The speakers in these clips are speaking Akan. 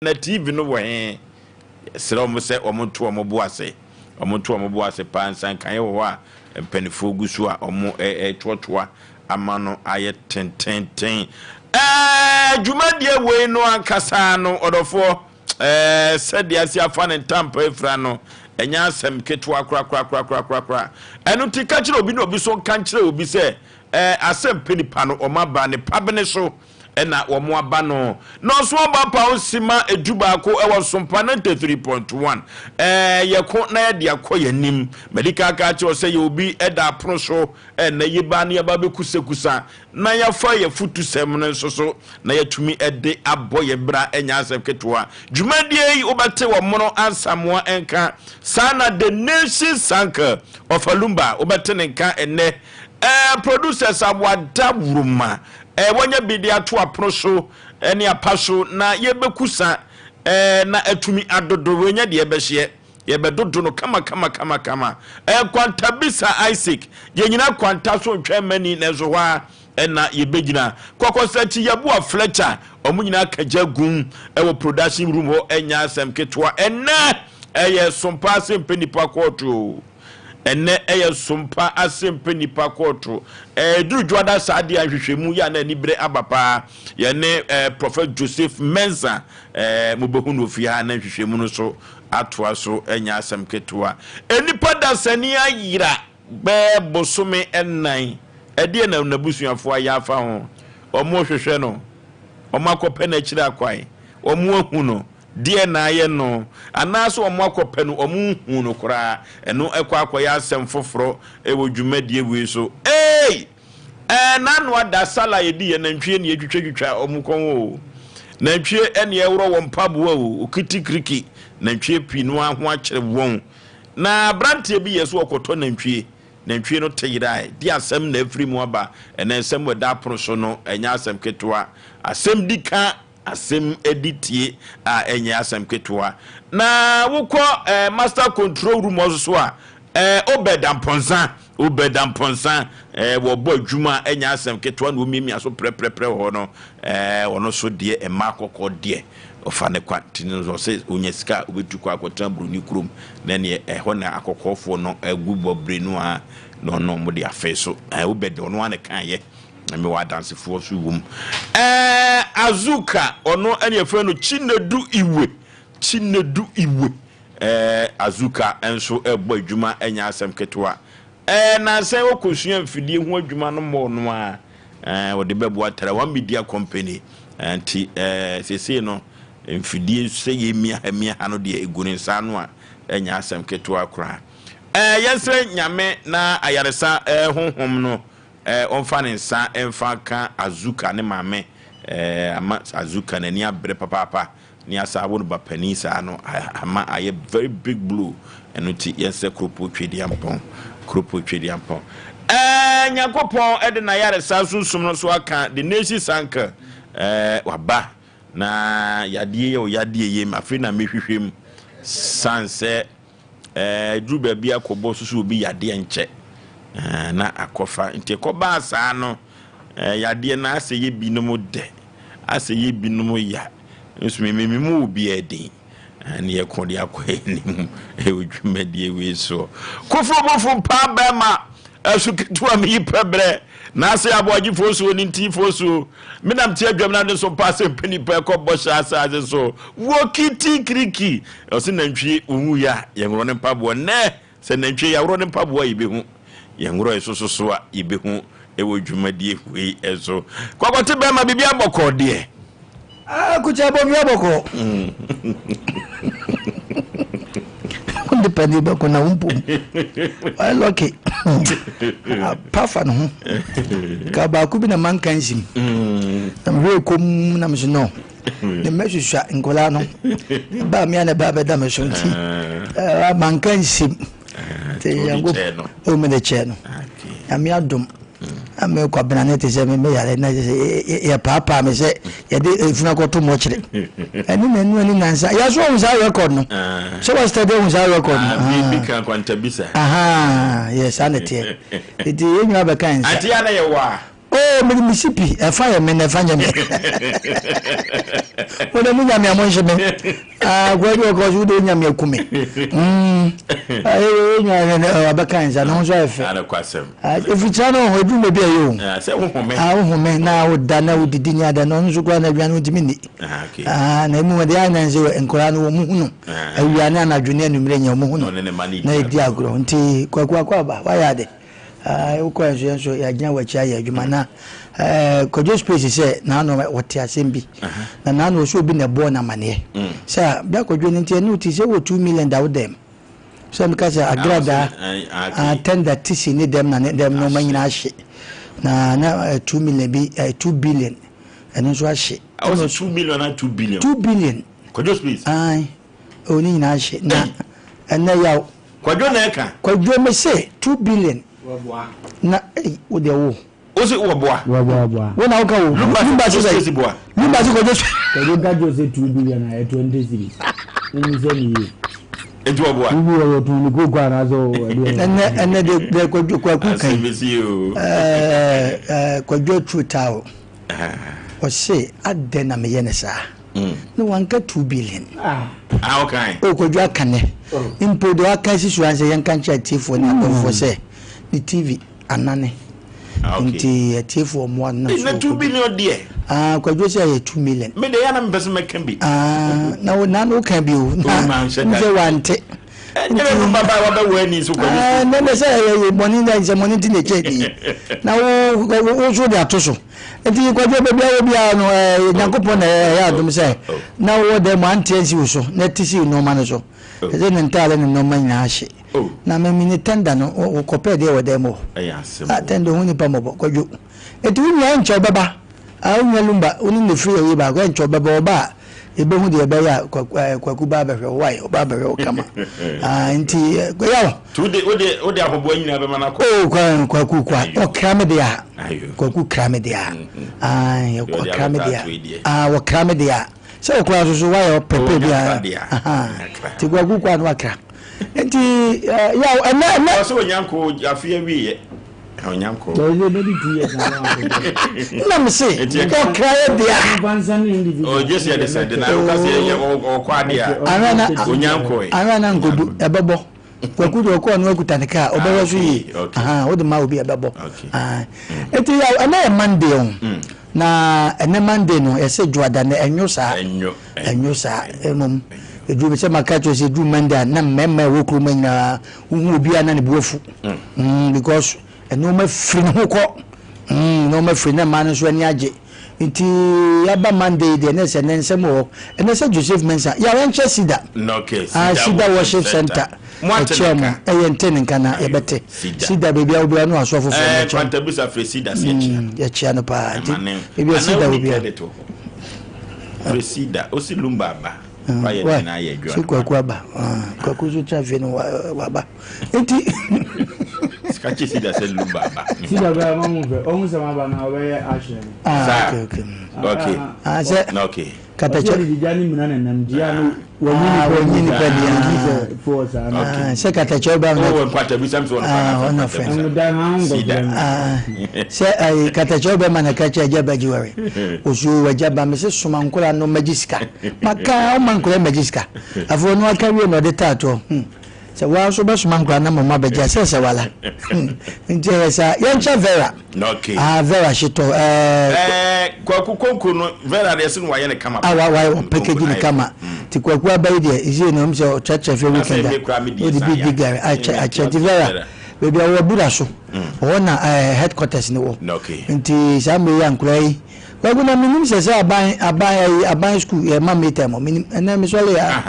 Na TV no wɔ he? Yɛsrɛ wɔn sɛ wɔnto wɔn bo ase. Wɔnto wɔn bo ase paa. Nsankaeɛ wɔ hɔ a mpanimfoɔ gu so a wɔretoatoa ama no ayɛ tententen. Ɛɛ, dwumadie wei no ankasa no, ɔdɔfoɔ, ɛɛ, sɛdeɛ asi afa ne ntampa afira no, ɛnyɛ asɛm ketewa korakorakorakorakora. Ɛno nti, ka kyerɛ obi na obi nso nka nkyerɛ obi sɛ, ɛɛ, asɛm nipa no, wɔn aba ne pabene so. Ɛna wɔn aba no. Na ɔso aba paw sima 11 ɛwɔ Sompa 93.1. Ɛɛ yɛko na yɛde akɔ yɛn anim. Madi kan aka akyerɛ wo sɛ yɛ obi ɛda apono so ɛna yɛba na yɛba bɛkusakusa na yɛafa yɛ futusɛm no nso so na yɛatumi ɛde abɔ yɛn bra ɛnyɛ asɛm ketewa. Dwumadie yi wobɛte wɔ mono ansamoa nka saa na The Nation Sanker Ɔfalumba wobɛte ne nka ɛnɛ. Ɛɛ producers aboada wuruma Eh, wɔanya bi de ato apono so ne apa so na yɛbɛkusa eh, na atumi adodo. Wɔanya deɛ ɛbɛhyeɛ, yɛbɛdodo no kama kama kama kama. Eh, kwanta bisa Isaac, yɛnyina kwanta so ntwɛn mani, nanso hɔ a ɛna yɛbɛgyina. Kɔkɔsakyi Yeboah Fletcher, ɔmo nyinaa kagya gum ɛwɔ production room hɔ, ɛnyɛ asɛm ketewa. Ɛnɛ ɛyɛ sompa ase mpɛ nipa kɔɔto o. Ɛnnɛ ɛyɛ sompa ase mpɛ nipa kɔɔto. Ɛduru dwoada saa deɛ a nhwehwɛmu yɛ a na anibere aba paa. Yɛne eh, Prophet Joseph Mensah eh, mobɛhu no ofie ha na nhwehwɛmu no so atoa so ɛnyɛ asɛm ketewa. Nnipa dasani ayera bɛɛ bosome ɛnan. Ɛdeɛ na n'abusuafoɔ ayɛ afa ho? Wɔn hwehwɛ no, wɔn akɔpɛ n'akyiri akwan, wɔn ahu no. Deɛ na ayɛ no, anaasɛ wɔn akɔpɛ no, wɔn nhuu no koraa. Ɛno kɔ akɔyɛ asɛm foforɔ wɔ dwumadie wei so. Eei! Ɛɛ, n'ano ada, sala a yɛdi yɛ nantwie ne yɛtwitwatwitwa wɔn kɔn o. Nantwie ne ɛworɔ wɔn mpaboa o, okitikiriki, nantwie pii no ara ho akyere wɔn. Na aberanteɛ bi yɛ sɛ ɔkɔtɔ nantwie, nantwie no te yerae. Deɛ asɛm na afiri mu aba, ɛnɛ nsɛm wɔ ɛda apono so no, ɛnyɛ asɛm ketewa. Asɛm di ka. Asɛm di tie a ɛnyɛ asɛm ketewa. Na wokɔ eh, master control room hɔ nso so a, eh, Obed Amponsah, Obed Amponsah, eh, wɔbɔ adwuma a ɛnyɛ asɛm ketewa na wɔmiamia so prɛprɛprɛ wɔ hɔ no, eh, ɔno nso deɛ mmaa kɔkɔɔ deɛ ɔfa ne kwa nti no ɔsɛ onya sika a obetu kɔ akɔtena buroni kurom na neɛ ɛhɔ na akɔkɔɔfoɔ no agu bɔbire no a na ɔno wɔn de afei so eh, Obed ɔno ara na ɛkaeɛ. Na mewɔ adansefoɔ nso wɔ mu. Ɛɛ Azuka, ɔno ɛne yɛfrɛ no Chinedu Iwe. Chinedu Iwe. Ɛɛ Azuka nso ɛbɔ adwuma ɛnyɛ asɛm ketewa. Ɛɛ nansa yi ɔkɔsua mfidie ho adwuma no mmɔɔ no a ɛɛ ɔde bɛboa Tarawa Media Company. Ɛɛ nti ɛɛ seesei no mfidie sɛ yɛmia ha mia ha no deɛ ɛgu ne nsa ano a ɛnyɛ asɛm ketewa koraa. Ɛɛ yɛnsrɛ Nyame na ayaresa ɛɛ honhom no Eh, ɔmfa ne nsa mfa nka Azuka ne maame eh, ama Azuka n'ani abere papaapa ne asa awo no ba panin saa no ama ayɛ very big blow. Ɛno nti yɛnsɛ Kuropo Twedeampɔn, Kuropo Twedeampɔn. Eh, Nyankopɔn ɛde n'ayaresa sunsum no so aka the nation sanka eh, waba na yadeɛ yɛ o yadeɛ yɛ mu afei na mehwehwɛ mu san sɛ Ɛduru baabi a kɔbɔ so sɛ obi yadeɛ nkyɛ na akɔfa. Nti ɛkɔbaa saa no, yadeɛ no asɛ yɛ binom dɛ, asɛ yɛ binom ya. Nso me me mu obiara din. Ne yɛko de akɔ anim ɛwɔ dwumadie wei soɔ. Koforo bofo mpaa bɛrima ɛso ketewa meyi pɛ berɛ na ase aboagyefoɔ suo ne ntifoɔ suo. Menam te adwam na de so mpa sɛ mpanipa ɛkɔ bɔhyɛ asase so. Wɔ kiti kiriki. Ɔse nantwie owu yɛ a yɛnworɔ ne mpaboa nnɛ sɛ nantwie yɛaworɔ ne mpaboa a yɛbɛhu yɛnworɔ ɛso so so a yɛbɛhu ɛwɔ dwumadie wei ɛso. Kɔkɔte bɛrima biribi abɔkɔ deɛ. Ah, kucha bɔ bia bɔkɔ. Wonde pani bɛko na wompom. Wayɛ lucky. Apa fa ne ho. Ka baako bi na manka nsim. Na mehwɛ kom na me so no. Ne mɛhwehwɛ nkwadaa no. Ba me a na ba bɛda me so nti. Manka nsim. Nti yango o me de kyɛ no. Nyame adom. Na me kwabena ne te sɛ me me yare na sɛ yɛ paapaa me sɛ yɛde efunu akɔto mɔkyere. Ɛne na ɛnu ɛne nansa. Yɛaso ohun saa record no. Sɛ wa study ohun saa record no. Bi kan kwantabisa. Aha, yɛ saa na ɛteɛ. Nti yɛn nyinaa bɛka nsa. Ante ya na yɛ wɔ a. Oh, mede me si pi, ɛfa yɛ me na ɛfa nyɛ me. Mo de mo nya me a mo nhye me. Ah, kwa bi ɔkɔ so wo de nya me aku me. Mm. Ayi nwa ne abɛka nsa no nso ayɛ fɛ. Ana kwasɛm. Ah, efikyira no ho edu me bi ɛyɛ o. Ah, sɛ wo home. Ah, wo home na wo da na wo didi ni ada no nso kura na aduane wo ntumi nni. Ah, okay. Ah, na emu de ayɛ na nse nkora no wɔn hu no. Awia ne anadwo ne anwummerɛ nyɛ wɔn hu no. Na edi agorɔ nti kwaku akɔ aba wayɛ ade. Ah, wokɔ yɛn so yɛn nso yɛagyina w'akyi ayɛ adwuma na eh, Kwadwo Space sɛ n'ano wɔte asɛm bi na n'ano ɔsɛ obi na ɛbɔɔ no amaneɛ mm. sɛ bia Kwadwo no nti ɛne wote sɛ wɔ 2 million da wo dɛm sɛ meka sɛ agradaa ah, tender tisi ne dɛm na ne dɛm nneɛma nyinaa ahye na na 2 eh, million bi 2 eh, billion ɛno nso ahye. Ɛwɔ 2 million na 2 billion. 2 billion. Kwadwo Space. Ayi, ɛwɔ ne nyinaa ahye na ɛnɛ yaw. Kwadwo na ɛka. Kwadwo me se 2 billion. Na ei wo deɛ wo. O se wɔ boa. Wɔ boa. Wo na wo ka wo. Lumba se sɛ. Boa. Lumba se Kwadwo. Kwadwo ka kyerɛ sɛ 2 billion a yɛ 20 cedis. Wo sɛ ne yie. Eti wɔ boa. Bibi wɔ yɛ tɔn ne kooko anaasɛ ɛdeɛ. Ɛnɛ de de Kwadwo kwaku kan. Asɛm bɛsi o. Ɛɛ ɛɛ Kwadwo aturu taawo. Ɔse adɛn na meyɛ ne saa. Na wanka 2 billion. Ah, okay. O Kwadwo aka nɛ. Mpo deɛ waka asi so ansɛ yɛnka nkyerɛ atiefoɔ ne adɔfoɔ sɛ ne TV anane. Nti atiefoɔ mmoa no na 2 billion deɛ. Ah, Kwadwo sɛ ɛyɛ 2 million. Me deɛ yɛ na mepɛ sɛ mɛka bi. Ah, na wo na wo ka bi o. Na sɛ wante. Ɛnyɛ no baba wabɛwɔ ani so Kwadwo. Ah, na na sɛ ɛyɛ bɔne na sɛ bɔne ti na ɛkyɛ bi. Na wo wo so de ato so. Nti Kwadwo baabi a wɔ biara no ɛɛ Nyankopɔn na ɛyɛ adom sɛ na wowɔ dɛm mu ante ansi wo so na ɛte si nneɛma no so. Ɛsɛ ne ntaare ne nneɛma nyinaa ahye. Na memi ne tender no wokɔpɛɛ deɛ wɔ dɛm hɔ. Ah, tender ho nipa mmɔbɔ Kwadwo. Nti wo nua ɛnkyɛ wobɛba. Ah, wo nua Lumba wo ne ne firi ɛyi baako ɛnkyɛ wobɛba ɔba a yɛbɛhu deɛ ɛbɛyɛ a Kwaku ba abɛhwɛ wo wae ɔba abɛhwɛ wo kama. Ah, nti yaw. Wode wode wode ahoboa nyinaa bɛma no akɔ. Oh, Kwaku kwa ɔkra me deɛ a. Kwaku kra me deɛ a. Ah, ɔkra me deɛ a. Ah, ɔkra me deɛ a. Sɛ ɔkora so so wayɛ ɔpɛpɛ bi a. Nti Kwaku kwa no wakra. Nti yaw ɛnɛ ɛnɛ. Ɔsɛ onyanko afe awie yɛ. Onyanko. Na me se ɔkra yɛ deɛ a. O jesi yɛ de sɛ de na ɔka sɛ yɛ ɔkɔ adeɛ a. Onyanko yi. Ahwɛ na nkodu ɛbɛbɔ. Kwaku deɛ ɔkɔɔ no akuta ne kaa ɔbɛhwɛ so yie. Wode ma obi ɛbɛbɔ. Nti yaw ɛnɛ yɛ Monday o. Na ɛnɛ Monday no yɛsɛ dwoada na ɛnwo saa. Ɛnwo saa mmom ɛduru sɛ maka kyerɛ sɛ ɛduru Monday a na mmarima ɛwɔ kurom nyinaa wohu obiara na ne bo afu. Because nneɛma firi ne ho kɔ. Nneɛma firi na mmaa no nso ani agye. Nti yaba Monday deɛ ne sɛ ne nsɛm wɔ hɔ. Ɛnɛ sɛ Joseph Mensah yà wɔnkyɛ Sida. Ah, Sida Worship Center. Ɛkyɛ mo ɛyɛ nte ne nka na yɛbɛte. Sida baabi a obiara no aso afoforɔ no ɛkyɛ. Kwantabusa firi Sida si ɛkyia. Yɛkyia no paa nti baabi a Sida obiara. Firi Sida osi Lumba aba. Wayɛ ne nyinaa yɛ adwuma. Si Kwaku aba. Kwaku nso tena fie no waba. Nti. Sika kye Sida sɛ Lumba aba. Sida bɛyɛ ma mo fɛ ɔmo sɛ ma ba na ɔbɛyɛ ahyɛ no. Ah, okay, okay. Okay. Ah, sɛ. Okay. Katakyɛ. Ɔsɛ gya ne muna nenam gya no wɔnyi nipa di ah. Sɛ katakyɛ ɔba mi. Ɔwɔ nkwata bi sam sɛ ɔno fa na fɛ. Sida. Sɛ ayi katakyɛ ɔbɛ ma na kakyɛ agya ba gyiwari. Osuo wɔ agya ba mi sɛ soma nkora no mɛgye sika. Maka ɔma nkora mɛgye sika. Afɔ ɔno aka wie na ɔde taatoɔ. Sɛ waa nso bɛsoma nkora na mɔmɔ abɛgye sɛ sɛ wala. Nti ɛyɛ saa yɛnkyɛ Vera. Okay. Ah, Vera hyetɔ. Ɛɛ Kwaku konko no Vera deɛ sɛ no wayɛ ne kama. Ah, wa wa package ne kama. Ti Kwaku abayi deɛ ezi na ɔmo sɛ ɔkyerɛkyerɛ fɛ weekend a. Ɔde bi di gari akyɛ akyɛ ti Vera baabi a ɔwɔ Bura so. Ɔhɔ na ɛɛ headquarters ne wɔ. Nti saa mmiri yi ankora yi. Kwaku na menim sɛ sɛ aban aban ayi aban school yɛ ma me time menim ɛnɛ mesɔre ya.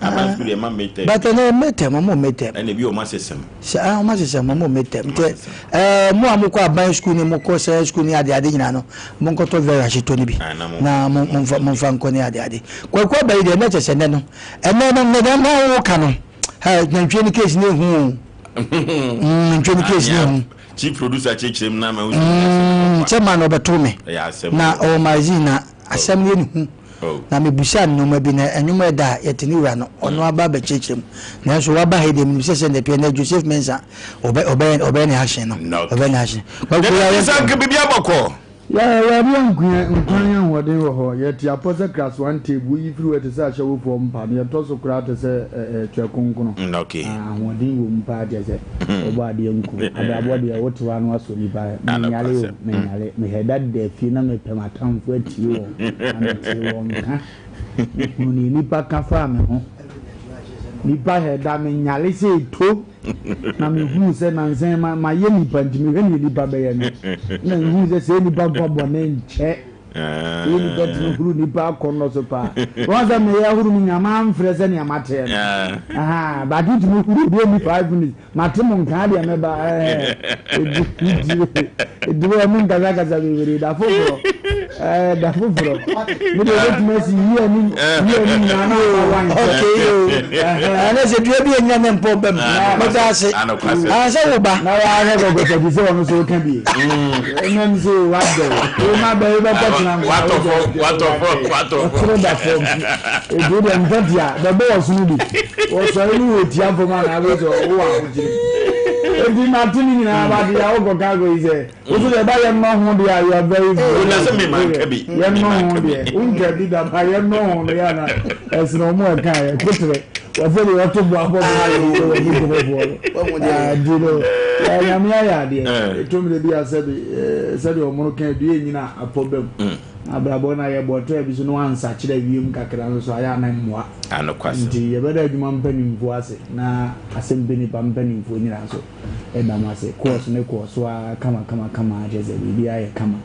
Aban school yɛ ma me time. But ɛnɛ me time ɔmo me time. Ɛna ebi ɔmo asesɛm. Sɛ ah ɔmo asesɛm ɔmo me time nti ɛɛ mo a mo kɔ aban school ni mo kɔ sɛ school ni ade ade nyinaa no mo nkɔtɔ vera hyetɔ ni bi na mo mo nfa mo nfa nkɔ ne ade ade. Kwaku aba yi deɛ ɛnɛ kyɛ sɛ ɛnɛ no ɛnɛ no ɛnɛ na wo ka no ɛ nantwie ne case ne ehu o. Nantwie ne case ne ehu. Chief producer kyerɛkyerɛ mu na ma wo sɛ ma na ɔbɛto me na ɔwɔ magazine na asɛm no yɛ ne hu na mebusa nneɛma bi na ɛnwom ɛda a yɛte ne wura no ɔno aba abɛkyerɛkyerɛ mu nanso waba ha yi deɛ menim sɛ sɛ ndɛpɛ na Joseph Mensah ɔbɛyɛ ɔbɛyɛ ne action no ɔbɛyɛ ne action. Dabi nsa nka biribi abɔkɔ. Yɛde nkwa nkwa ne ahoɔden wɔ hɔ. Yɛte apɔ sɛ class one table. Woyi firi hɔ te sɛ ahyɛwofoɔ mpa no. Yɛtɔ so koraa te sɛ Twerɛ Kronkron. Okay. Ah, ahoɔden wɔ mu paa kyerɛ sɛ wɔbɔ adeɛ nku. Abrabɔ deɛ wote hɔ ano asɔ nipa. Menyare o, menyare. Mehwɛ da da fie na mepɛ m'atamfo atie wɔn. Na mete wɔn nka. Mehunu nea nipa ka faa me ho. Nipa hwɛ da menyare sɛ eto. Na mehuu sɛ nansa ma mayɛ nipa nti mehwɛ nea nipa bɛyɛ no. Na mehuu sɛ sɛ nipa mfa bɔne nkyɛ. Sɛ nipa tumi huru nipa akɔnnɔ so paa. Wɔn sɛ meyɛ huru me nyinaa mamfrɛ sɛ nea mateɛ no. Aha, baako tumi huru obi ani 5 minutes. Mate mo nka deɛ mɛba ɛɛ. Edi wɔ me nkasakasa bebree da foforɔ. Ɛɛ da foforɔ. Me de obetumi asi yie ni yie ni nyinaa na aba wan. Okay o, ɛnɛ sɛ dua bi anya ne mpɔ bɛm mɛda ase ansɛ wo ba. Na wahwɛ kɔkɔtɔ bi sɛ ɔno so ka bi. Ɛnam sɛ wadɛ. O ma bɛ bɛ kɔ tena nkwa. Watɔ fam, watɔ fam, watɔ fam. Ɔtoro da fam. Edu deɛ ntɛtea bɛbɔ wɔ sono bi. Wɔsɔre ne wɔ tia fam a na abɛ sɛ ɔwɔ ahokyere. Eti ma te ne nyinaa ba de a wokɔ ka akɔ yi sɛ woso deɛ ɛba yɛn nnɔ ho deɛ a you are very very. Na sɛ mi ma nka bi. Yɛn nnɔ ho deɛ wonka bi da ba yɛn nnɔ ho no yɛ ana ɛsene ɔmo ɛka yɛ kotere wɔsɛ deɛ ɔto bo abɔ bo ayɛ wɔ wɔ ne nkɔmɔfoɔ no adi no Nyame ayɛ adeɛ ɛtɔ mmerɛ bi a sɛbi sɛdeɛ ɔmo no ka dua nyina apɔ bam abrabɔ no ayɛ bɔtɔ bi so no ansakyerɛ wiem kakra nso so ayɛ anan mmoa nti yɛbɛda adwuma mpanimfoɔ ase na asɛm pɛ nipa mpanimfoɔ nyinaa nso ɛda mo ase. Course ne kɔɔ so a kama kama kama, akyerɛ sɛ biribi ayɛ kama.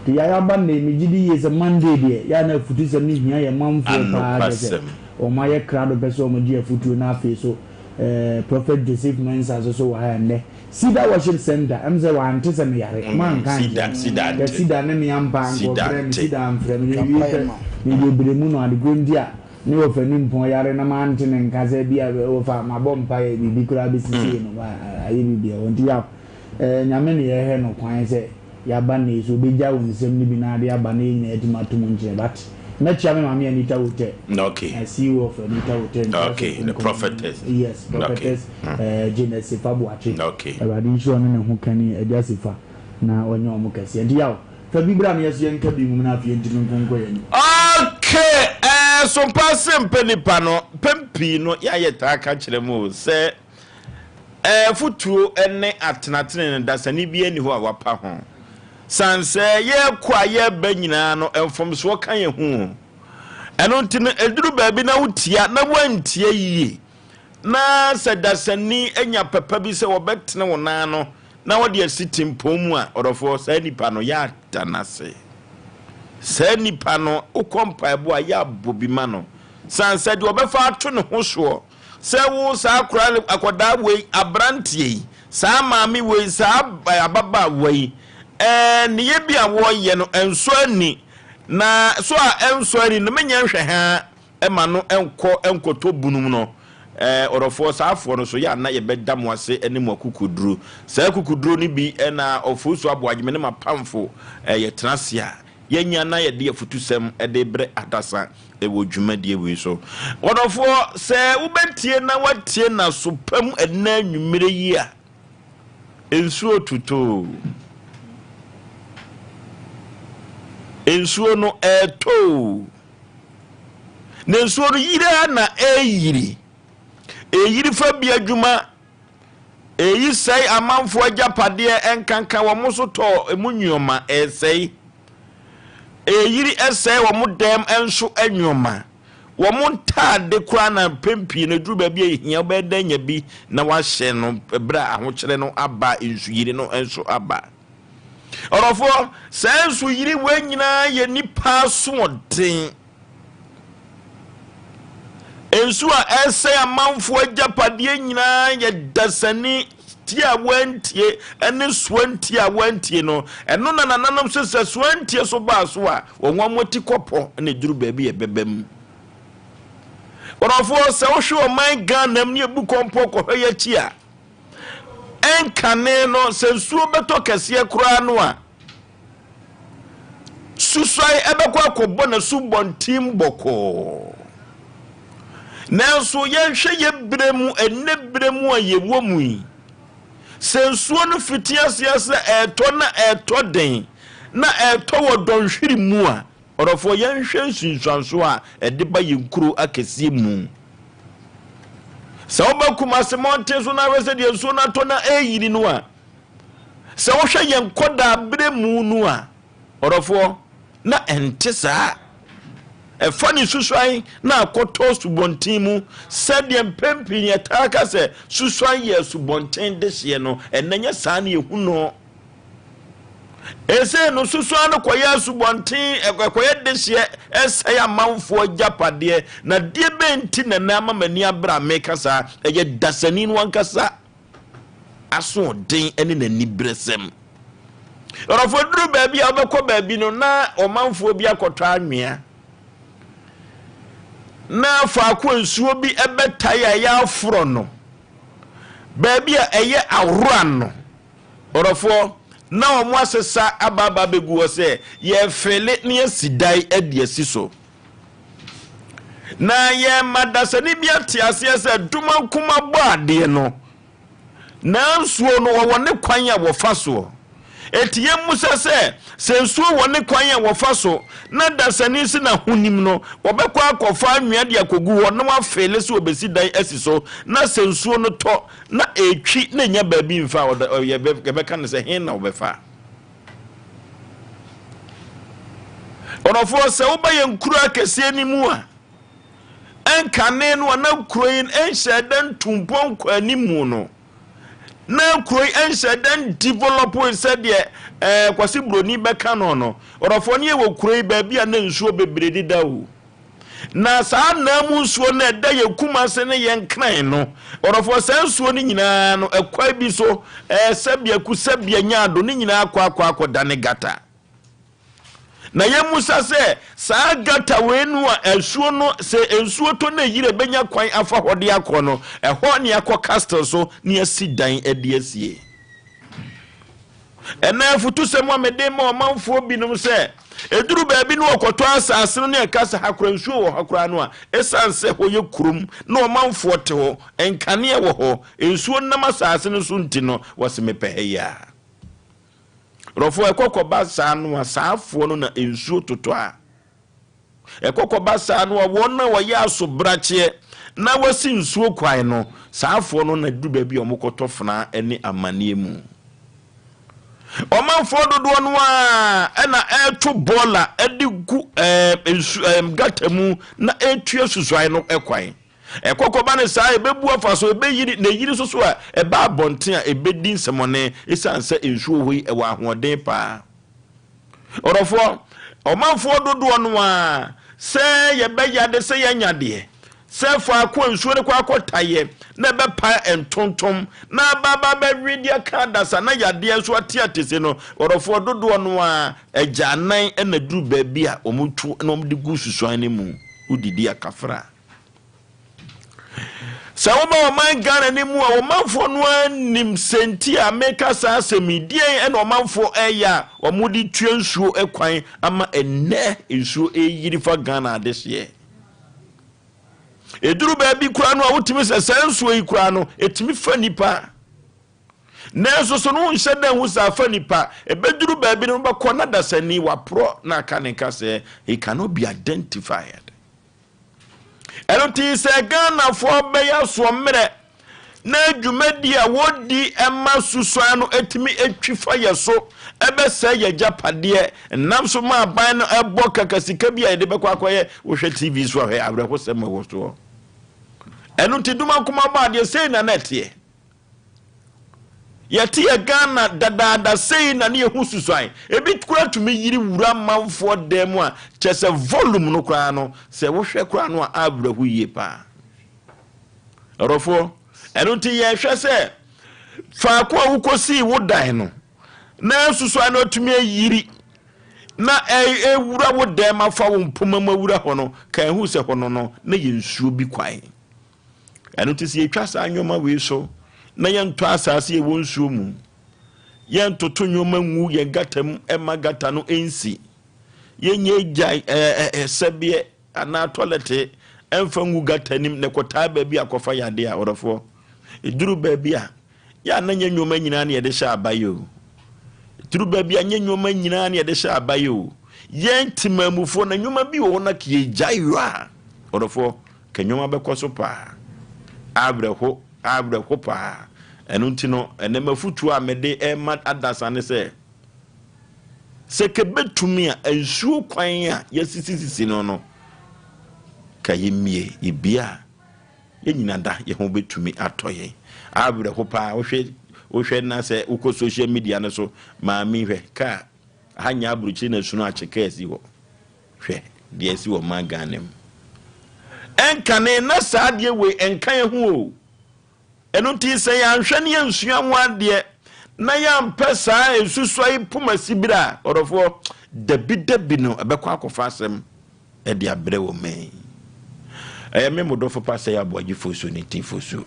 Nti yɛayɛ aba nnɛ, megye di yie sɛ Monday deɛ yɛa na afutusɛm no hia yɛ manfoɔ paa, kyerɛ sɛ wɔn ayɛ krado pɛ sɛ wɔn gye afutuo. Na afei so Prophet Joseph Mensah nso so wɔ ha ɛnnɛ. Cedar Worship Center sɛ wante sɛ meyare manka nkyerɛ kɛ Cedar ne me ampa ankɔfrɛ me, Cedar amfrɛ me. Mewie pɛ meyɛ bere mu no adekoro nti a ne wɔfa ni mpɔn yare na mante ne nka sɛ bi a wɔfa mabɔ mpa yɛ biribi koraa bɛsisie no ayɛ biribi a wɔnti yaw. Nyame ne yɛhwɛ no kwan sɛ yɛaba ne so obɛgya wo nsɛm no bi na ade aba na yɛnyina yɛtumi ato mu nkyerɛ, but mɛkyia me maame Anita Hotel. CEO of Anita Hotel. Okay, the prophetess. Yes, prophetess. Jane Sefa Boakye. Awurade nhyira ɔne ne ho kani agya Sefa na ɔnyɛ ɔmo kɛseɛ. Nti yaw fa bi bra na yɛso yɛnka bi mu na afei yɛntumi nkonkɔ yɛn anim. Okay, sompa se mpɛ nipa no pɛm pii no yɛayɛ taa ka kyerɛ mu o sɛ fotuo ne atenatene no dasani bi ani hɔ a wapa ho san sɛ yɛkɔ a yɛba nyinaa no mfomsoɔ ka yɛn ho. Ɛno nti no ɛduru baabi na wotia na woantie yie na sɛ dasani anya pɛpɛ bi sɛ wɔbɛtene wo nan no na wɔde asi tempɔn mu a, ɔdɔfoɔ, saa nipa no yɛada n'ase. Saa nipa no wokɔ mpaebɔ a yɛabɔ bi ma no san sɛ deɛ ɔbɛfa ato ne ho soɔ sɛ wo saa akora akɔdaa wei, aberanteɛ yi, saa maame wei, saa ababaawa yi, nneyɛ bi a wɔreyɛ no ɛnsɔ ani, na so a ɛnsɔ ani no menyɛ nhwɛ ha ɛma no nkɔ nkɔtɔ bunum no. Ɔdɔfoɔ, saa afoɔ no so yɛ ana yɛbɛda mo ase ne mo akukuduro. Saa akukuduro no bi na Ɔfosu Aboagyeme ne mapamfo yɛtena ase a yɛnya na yɛde afutusɛm de brɛ adasa wɔ dwumadie wei so. Ɔdɔfoɔ, sɛ wobɛtie na woatie n'aso pa mu ɛnnɛ anwummerɛ yi a, nsuo totoo. Nsuo no ɛretɔ. Na nsuo no yiri ara na ɛreyiri. Ɛyiri fa bi adwuma, ɛyi sɛe amanfoɔ agyapadeɛ, ɛnkanka wɔn so tɔ emu nneɛma, ɛresɛe. Ɛyiri ɛsɛe wɔn dɛm nso nneɛma. Wɔn ntaade koraa na mpɛn pii no ɛduru baabi a ɛhia wobɛyɛ dɛn anya bi na wahyɛ no berɛ a ahokyerɛ no aba, nsuyiri no nso aba. Ɔdɔfoɔ, saa nsuyiri wei nyinaa yɛ nnipa asoɔden. Nsu a ɛresɛe amanfoɔ agyapadeɛ nyinaa yɛ dasani tie a wɔantie ne soantie a wɔantie no. Ɛno na nananom sɛ sɛ soantie so baa so a, wɔn wɔn ti kɔpɔ na ɛduru baabi a ɛbɛba mu. Ɔdɔfoɔ, sɛ wohwɛ ɔman Ghana mu ne ebu kɔmpɔ kɔhwɛ yɛ akyi a, ɛnkane no sɛ nsuo bɛtɔ kɛseɛ koraa no a, susuan ɛbɛkɔ akɔbɔ n'asubɔnten bɔkɔɔ. Nanso yɛnhwɛ yɛ berɛ mu, ɛnnɛ berɛ mu a yɛwɔ mu yi, sɛ nsuo no fiti aseɛ sɛ ɛretɔ na ɛretɔ den. na ɛretɔ wɔ dɔnhwere mu a, ɔdɔfoɔ yɛnhwɛ nsunsuansoɔ a ɛde ba yɛn nkuro akɛseɛ mu. Sɛ woba Kumase mmɔnten so na ahwɛ sɛ deɛ nsuo no atɔ na ɛreyiri no a, sɛ wohwɛ yɛn nkɔdaa berɛ mu no a, ɔdɔfoɔ, na ɛnte saa. Ɛfa ne susuan na akɔtɔ subɔnten mu sɛdeɛ mpɛn pii yɛtaa ka sɛ susuan yɛ asubɔnten dehyeɛ no, ɛnnɛ nyɛ saa na yɛhu no. Ɛsei no susuan no kɔyɛ asubɔnten, ɛkɔyɛ dehyeɛ, ɛsɛe amanfoɔ agyapadeɛ. Na deɛ bɛn nti na ɛnɛ ama m'ani abere a meka saa? Ɛyɛ dasani no ankasa asoɔden ne n'aniberesɛm. Ɔdɔfoɔ duru baabi a wobɛkɔ baabi no na ɔmanfoɔ bi akɔtɔ anwea na faako a nsuo bi ɛbɛtae a ɛyɛ aforɔ no, baabi a ɛyɛ awora no, ɔdɔfoɔ, na wɔn asesa aba aba abɛgu hɔ sɛ yɛrefele na yɛasi dan de asi so. Na yɛma dasani bi ate aseɛ sɛ Dumankoma bɔ adeɛ no, nansuo no wɔwɔ ne kwan a wɔfa soɔ. Enti yɛmmusa sɛ, sɛ nsuo wɔ ne kwan a wɔfa so na dasani si n'ahonim no, wɔbɛkɔ akɔfa anwea de akɔgu hɔ na wɔafeele sɛ wɔbɛsi dan asi so, na sɛ nsuo no tɔ na ɛtwi na ɛnya baabi mfa a, yɛbɛka no sɛ he na wɔbɛfa? Ɔdɔfoɔ, sɛ woba yɛn nkuro akɛseɛ no mu a, ɛnkane no a na kuro yi nhyɛ da ntu mpɔn nkɔ animu no, na kuro yi nhyɛ da ndevelop sɛdeɛ ɛɛ Kwasi Buroni bɛka no no, ɔdɔfoɔ, ne yɛwɔ kuro yi baabi a na nsuo bebree deda o. Na saa nna mu nsuo no a ɛda yɛn Kumase ne yɛn Nkran no, ɔdɔfoɔ, saa nsuo no nyinaa no, ɛkwan bi so, ɛɛ sɛbea ku sɛbea nyaado, ne nyinaa akɔ akɔ akɔdane gata. Na yɛmmusa sɛ, saa gata wei no a asuo no, sɛ nsuo tɔ na ɛyiri a ɛbɛnya kwan afa hɔ de akɔ no, ɛhɔ ne akɔ castle so ne asi dan de asie? Ɛnna afutusɛm a mede ma ɔmanfoɔ binom sɛ, ɛduru baabi no wɔkɔtɔ asase no ne ɛka sɛ ha koraa nsuo wɔ ha koraa no a, ɛsiane sɛ hɔ yɛ kurom na ɔmanfoɔ te hɔ, nkanea wɔ hɔ, nsuo nam asase no so nti no, wɔse mepɛ ha yi a. Rɔfoɔ, ɛkɔ kɔba saa no a, saafoɔ no na nsuo totɔ a. Ɛkɔ kɔba saa no a, wɔn a wɔyɛ asobrakyeɛ na wɔasi nsuo kwan no, saafoɔ no na duru baabi a wɔkɔtɔ fena ne amaneɛ mu. Ɔmanfoɔ dodoɔ no ara na ɛreto bɔɔla de gu ɛɛ nsu ɛɛ gata mu na ɛretua susuan no kwan. Ɛkɔ kɔba no saa a, ɛbɛbu afa so, ɛbɛyiri, na ɛyiri nso so a, ɛba abɔnten a, ɛbɛdi nsɛmmɔne ɛsiane sɛ nsuo hɔ yi ɛwɔ ahoɔden paa. Ɔdɔfoɔ, ɔmanfoɔ dodoɔ no ara, sɛ yɛbɛyɛ ade sɛ yɛanya deɛ, sɛ faako a nsuo no kɔ akɔtaeɛ na ɛbɛpa ntontom na aba aba abɛwe de aka adasa na yadeɛ nso ate atese no, ɔdɔfoɔ, dodoɔ no ara agyanan na duru baabi a wɔtu na wɔde gu susuan no mu, wodidi akafra. Sɛ woba ɔman Ghana no mu a, ɔmanfoɔ no ara nim sɛnti a meka saa asɛm yi. Deɛn ɛna ɔmanfoɔ ɛyɛ a wɔde tua nsuo kwan ama ɛnnɛ nsuo ɛyiri fa Ghana adehyeɛ? Ɛduru baabi koraa no a wotumi sɛ saa nsuo yi koraa no ɛtumi fa nipa. Nanso so no wonhyɛ da nhu sɛ afa nipa? Ɛbɛduru baabi no wobɛkɔ na dasani waporɔ na aka ne nka sɛ he cannot be identified. Ɛno nti sɛ Ghanafoɔ bɛyɛ asoɔmmerɛ na dwumadi a wɔdi ma susuan no atumi atwi fa yɛ so ɛbɛsɛe yɛ agyapadeɛ nam so ma aban no ɛbɔ kaka sika bi a yɛde bɛkɔ akɔyɛ wohwɛ TV so ahwɛ awerɛhosɛm ɛwɔ soɔ. Ɛno nti Dumankoma bɔ adeɛ sei na na ɛteɛ. Yɛte yɛ Ghana dadaada sei na ne yɛhu susuan. Ebi koraa tumi yiri wura manfoɔ dan mu a kyerɛ sɛ volume no koraa no sɛ wohwɛ koraa no a awerɛho yie paa. Ɔdɔfoɔ, ɛno nti yɛhwɛ sɛ faako a wokɔsii wo dan no na susuan no atumi ayiri na ɛwura wo dan mu afa wo mpoma mu awura hɔ no, ka ɛhu sɛ hɔ no no na yɛ nsuo bi kwan. Ɛno nti sɛ yɛtwa saa nneɛma wei so na yɛntɔ asase a ɛwɔ nsuo mu, yɛntoto nneɛma ngu yɛn gata mu ɛma gata no nsi, yɛnyɛ gya ɛɛ sɛbeɛ anaa tɔlɛte ɛmfa ngu gata nim na ɛkɔtaa baabi akɔfa yadeɛ a ɔdɔfoɔ ɛduru baabi a yɛ a na nyɛ nneɛma nyinaa na yɛde hyɛ aba yi o. Duru baabi a nyɛ nneɛma nyinaa na yɛde hyɛ abayɛ o. Yɛn temammufoɔ na nneɛma bi wɔ hɔ na ka yɛgyae yɔ a, ɔdɔfoɔ, ka nneɛma bɛkɔ so paa. Awerɛho, awerɛho paa. Ɛno nti no, ɛnɛ m'afotuo a mede rema adasa ne sɛ, sɛ kɛbɛtumi a, nsuo kwan a yɛasisisisi no no, ka yɛmmie, yɛbie a, Yɛn nyina da yɛn ho bɛtumi atɔ yɛn. Awerɛho paa wohwɛ wohwɛ na sɛ wokɔ social media no so maame hwɛ kaa ha nyɛ aburokyire na sunu akye kaa si hɔ hwɛ deɛ asi wɔ man Ghana mu. Ɛnkane na saa adeɛ wei ɛnka yɛn ho o. Ɛno nti sɛ yɛanhwɛ ne yɛnsua ho adeɛ na yɛampɛ saa nsusua yi poma sibire a, ɔdɔfoɔ, dabi dabi no ɛbɛkɔ akɔfa asɛm de abrɛ wɔ mɛ yi. Ɛyɛ me mo dɔfo pa sɛ aboagye fosu ne ti fosu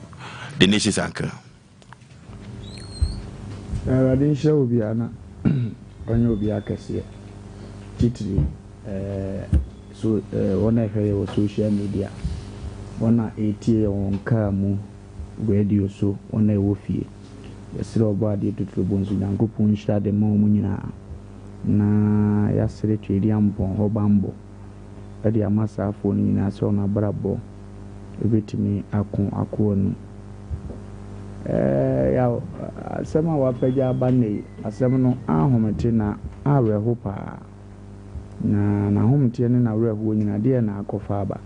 the nation's uncle. Awurade nhyira obiara na ɔnyɛ obiara kɛseɛ titiri ɛɛ so ɛɛ wɔn a ɛhwɛ yɛ wɔ social media, wɔn a ɛretie yɛ wɔn kaa mu, radio so, wɔn a ɛwɔ fie. Yɛsrɛ Ɔbɔadeɛ Totorobɔ nso Nyankopɔn nhyira de ma wɔn nyinaa. Na yɛasrɛ Tweediampɔn hɔ banbɔ de ama saa afoɔ no nyinaa sɛ wɔn abrabɔ bɛtumi ako ako anu. Ɛɛ yaw, asɛm a wapagya aba nnɛ yi, asɛm no ahomete na awerɛho paa. Na n'ahometeɛ ne n'awerɛhoɔ nyinaa, deɛn na akɔfa aba?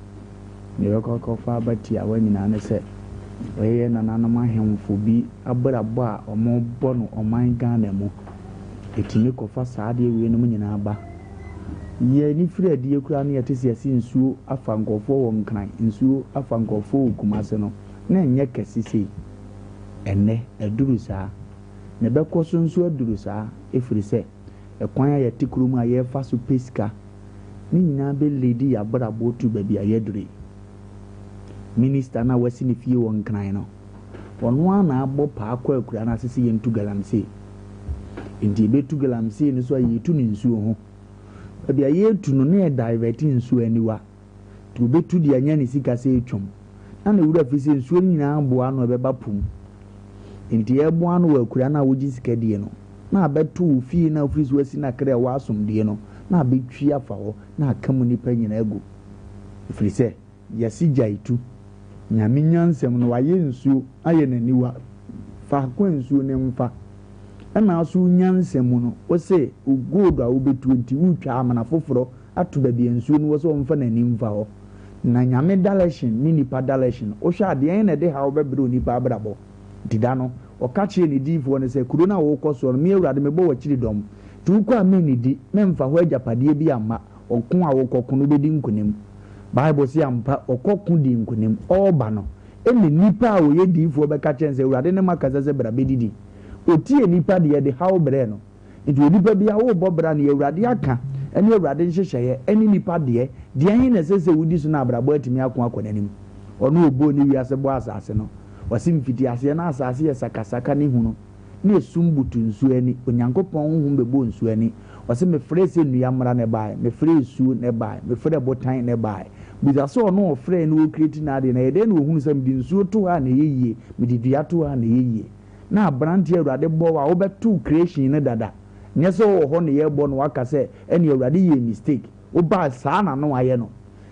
Deɛ ɛbɛkɔ akɔfa aba tiawa nyinaa ne sɛ, ɛyɛ yɛn nananom ahemfo bi abrabɔ a wɔbɔ no ɔman Ghana mu. Ɛtumi kɔfa saa adeɛ weinom nyinaa ba. Yɛn ani firi adie koraa na yɛte sɛ yɛse nsuo afa nkurɔfoɔ wɔ Nkran, nsuo afa nkurɔfoɔ wɔ Kumase no, na ɛnyɛ kɛse sei. Ɛnnɛ, aduru saa. Na ɛbɛkɔ so nso aduru saa, ɛfiri sɛ, ɛkwan a yɛte kurom a yɛfa so pɛ sika, ne nyinaa bɛ leadi y'abrabɔ to baabi a yɛaduru yi. Minister no a wasi ne fie wɔ Nkran no, ɔno ara na abɔ paa kɔ akuraa no ase sɛ yɛntu galamsey. Nti yɛbɛtu galamsey no so a yɛtu no nsuo ho. Baabi a yɛretu no na yɛ divert nsuo aniwa. Nti ɔbɛtu de anya ne sika sɛ ɛtwam. Na ne werɛ afi sɛ nsuo no nyinaa boa ano a ɛbɛba po mu. Nti ɛreboa ano wɔ akuraa no a wogye sika die no, na abɛto wo fie no a wofiri so asi no akra a ɛwɔ asomdwoeɛ no, na abɛtwi afa hɔ, na aka mu nnipa nyinaa agu. Ɛfiri sɛ, yɛse gyae tu. Nyame nyansam no, wayɛ nsuo ayɛ no aniwa. Faako a nsuo no mfa. Ɛna nso wo nyansa mu no, wose wo gold a wobɛtuo nti, woretwa amena foforɔ ato baabi a nsuo no wɔ sɛ ɔmfa n'ani mfa hɔ. Na Nyame dalɛhyen ne nipa dalɛhyen, wohwɛ a deɛn na ɛde haw bɛbrɛ onipa abrabɔ? Nti da no, ɔka kyerɛɛ ne diyifoɔ no sɛ, Kuro no a worekɔ soɔ no, me Awurade mebɔ w'akyiri dɔm. Nti wokɔ a mennidi, mɛmfa hɔ agyapadeɛ bi amma, ɔko a worekɔko no wobɛdi nkonim. Bible se ampa, ɔkɔ ko dii nkonim. Ɔreba no, ɛnna nnipa a wɔyɛ diyifoɔ bɛka kyerɛɛ no sɛ, Awurade ne makasa sɛ bra bɛdidi. Ɔtiee nnipa deɛ, ɛde haw brɛɛ no. Nti onipa biara worebɔ bra nea Awurade aka ne Awurade nhyehyɛeɛ ne nipa deɛ, deɛn na ɛsɛ sɛ wodi so na abrabɔ atumi ako akɔ n'anim? Ɔno a ɔbɔɔ ne wiase bɔɔ asase no, ɔse mfitiaseɛ na asase yɛ sakasaka ne hunu, na esum butu nsuo ani, Onyankopɔn honhom bɛbɔɔ nsuo ani, ɔse mefrɛɛ sɛ nnua mmra na ɛbaeɛ, mefrɛɛ nsuo na ɛbaeɛ, mefrɛɛ botan na ɛbaeɛ. Bisa sɛ ɔno a ɔfrɛɛ na ɔcreati n'adeɛ no, ɛyɛ dɛn na ɔhunu sɛ mede nsuo to hɔ a na ɛyɛ yie, mede dua to hɔ a na ɛyɛ yie? Na aberanteɛ Awurade bɔ wo a wobɛtow creation no dada nyɛ sɛ wowɔ hɔ na yɛrebɔ no waka sɛ ɛneɛ Awurade yɛɛ mistake wobaa saa na na wayɛ no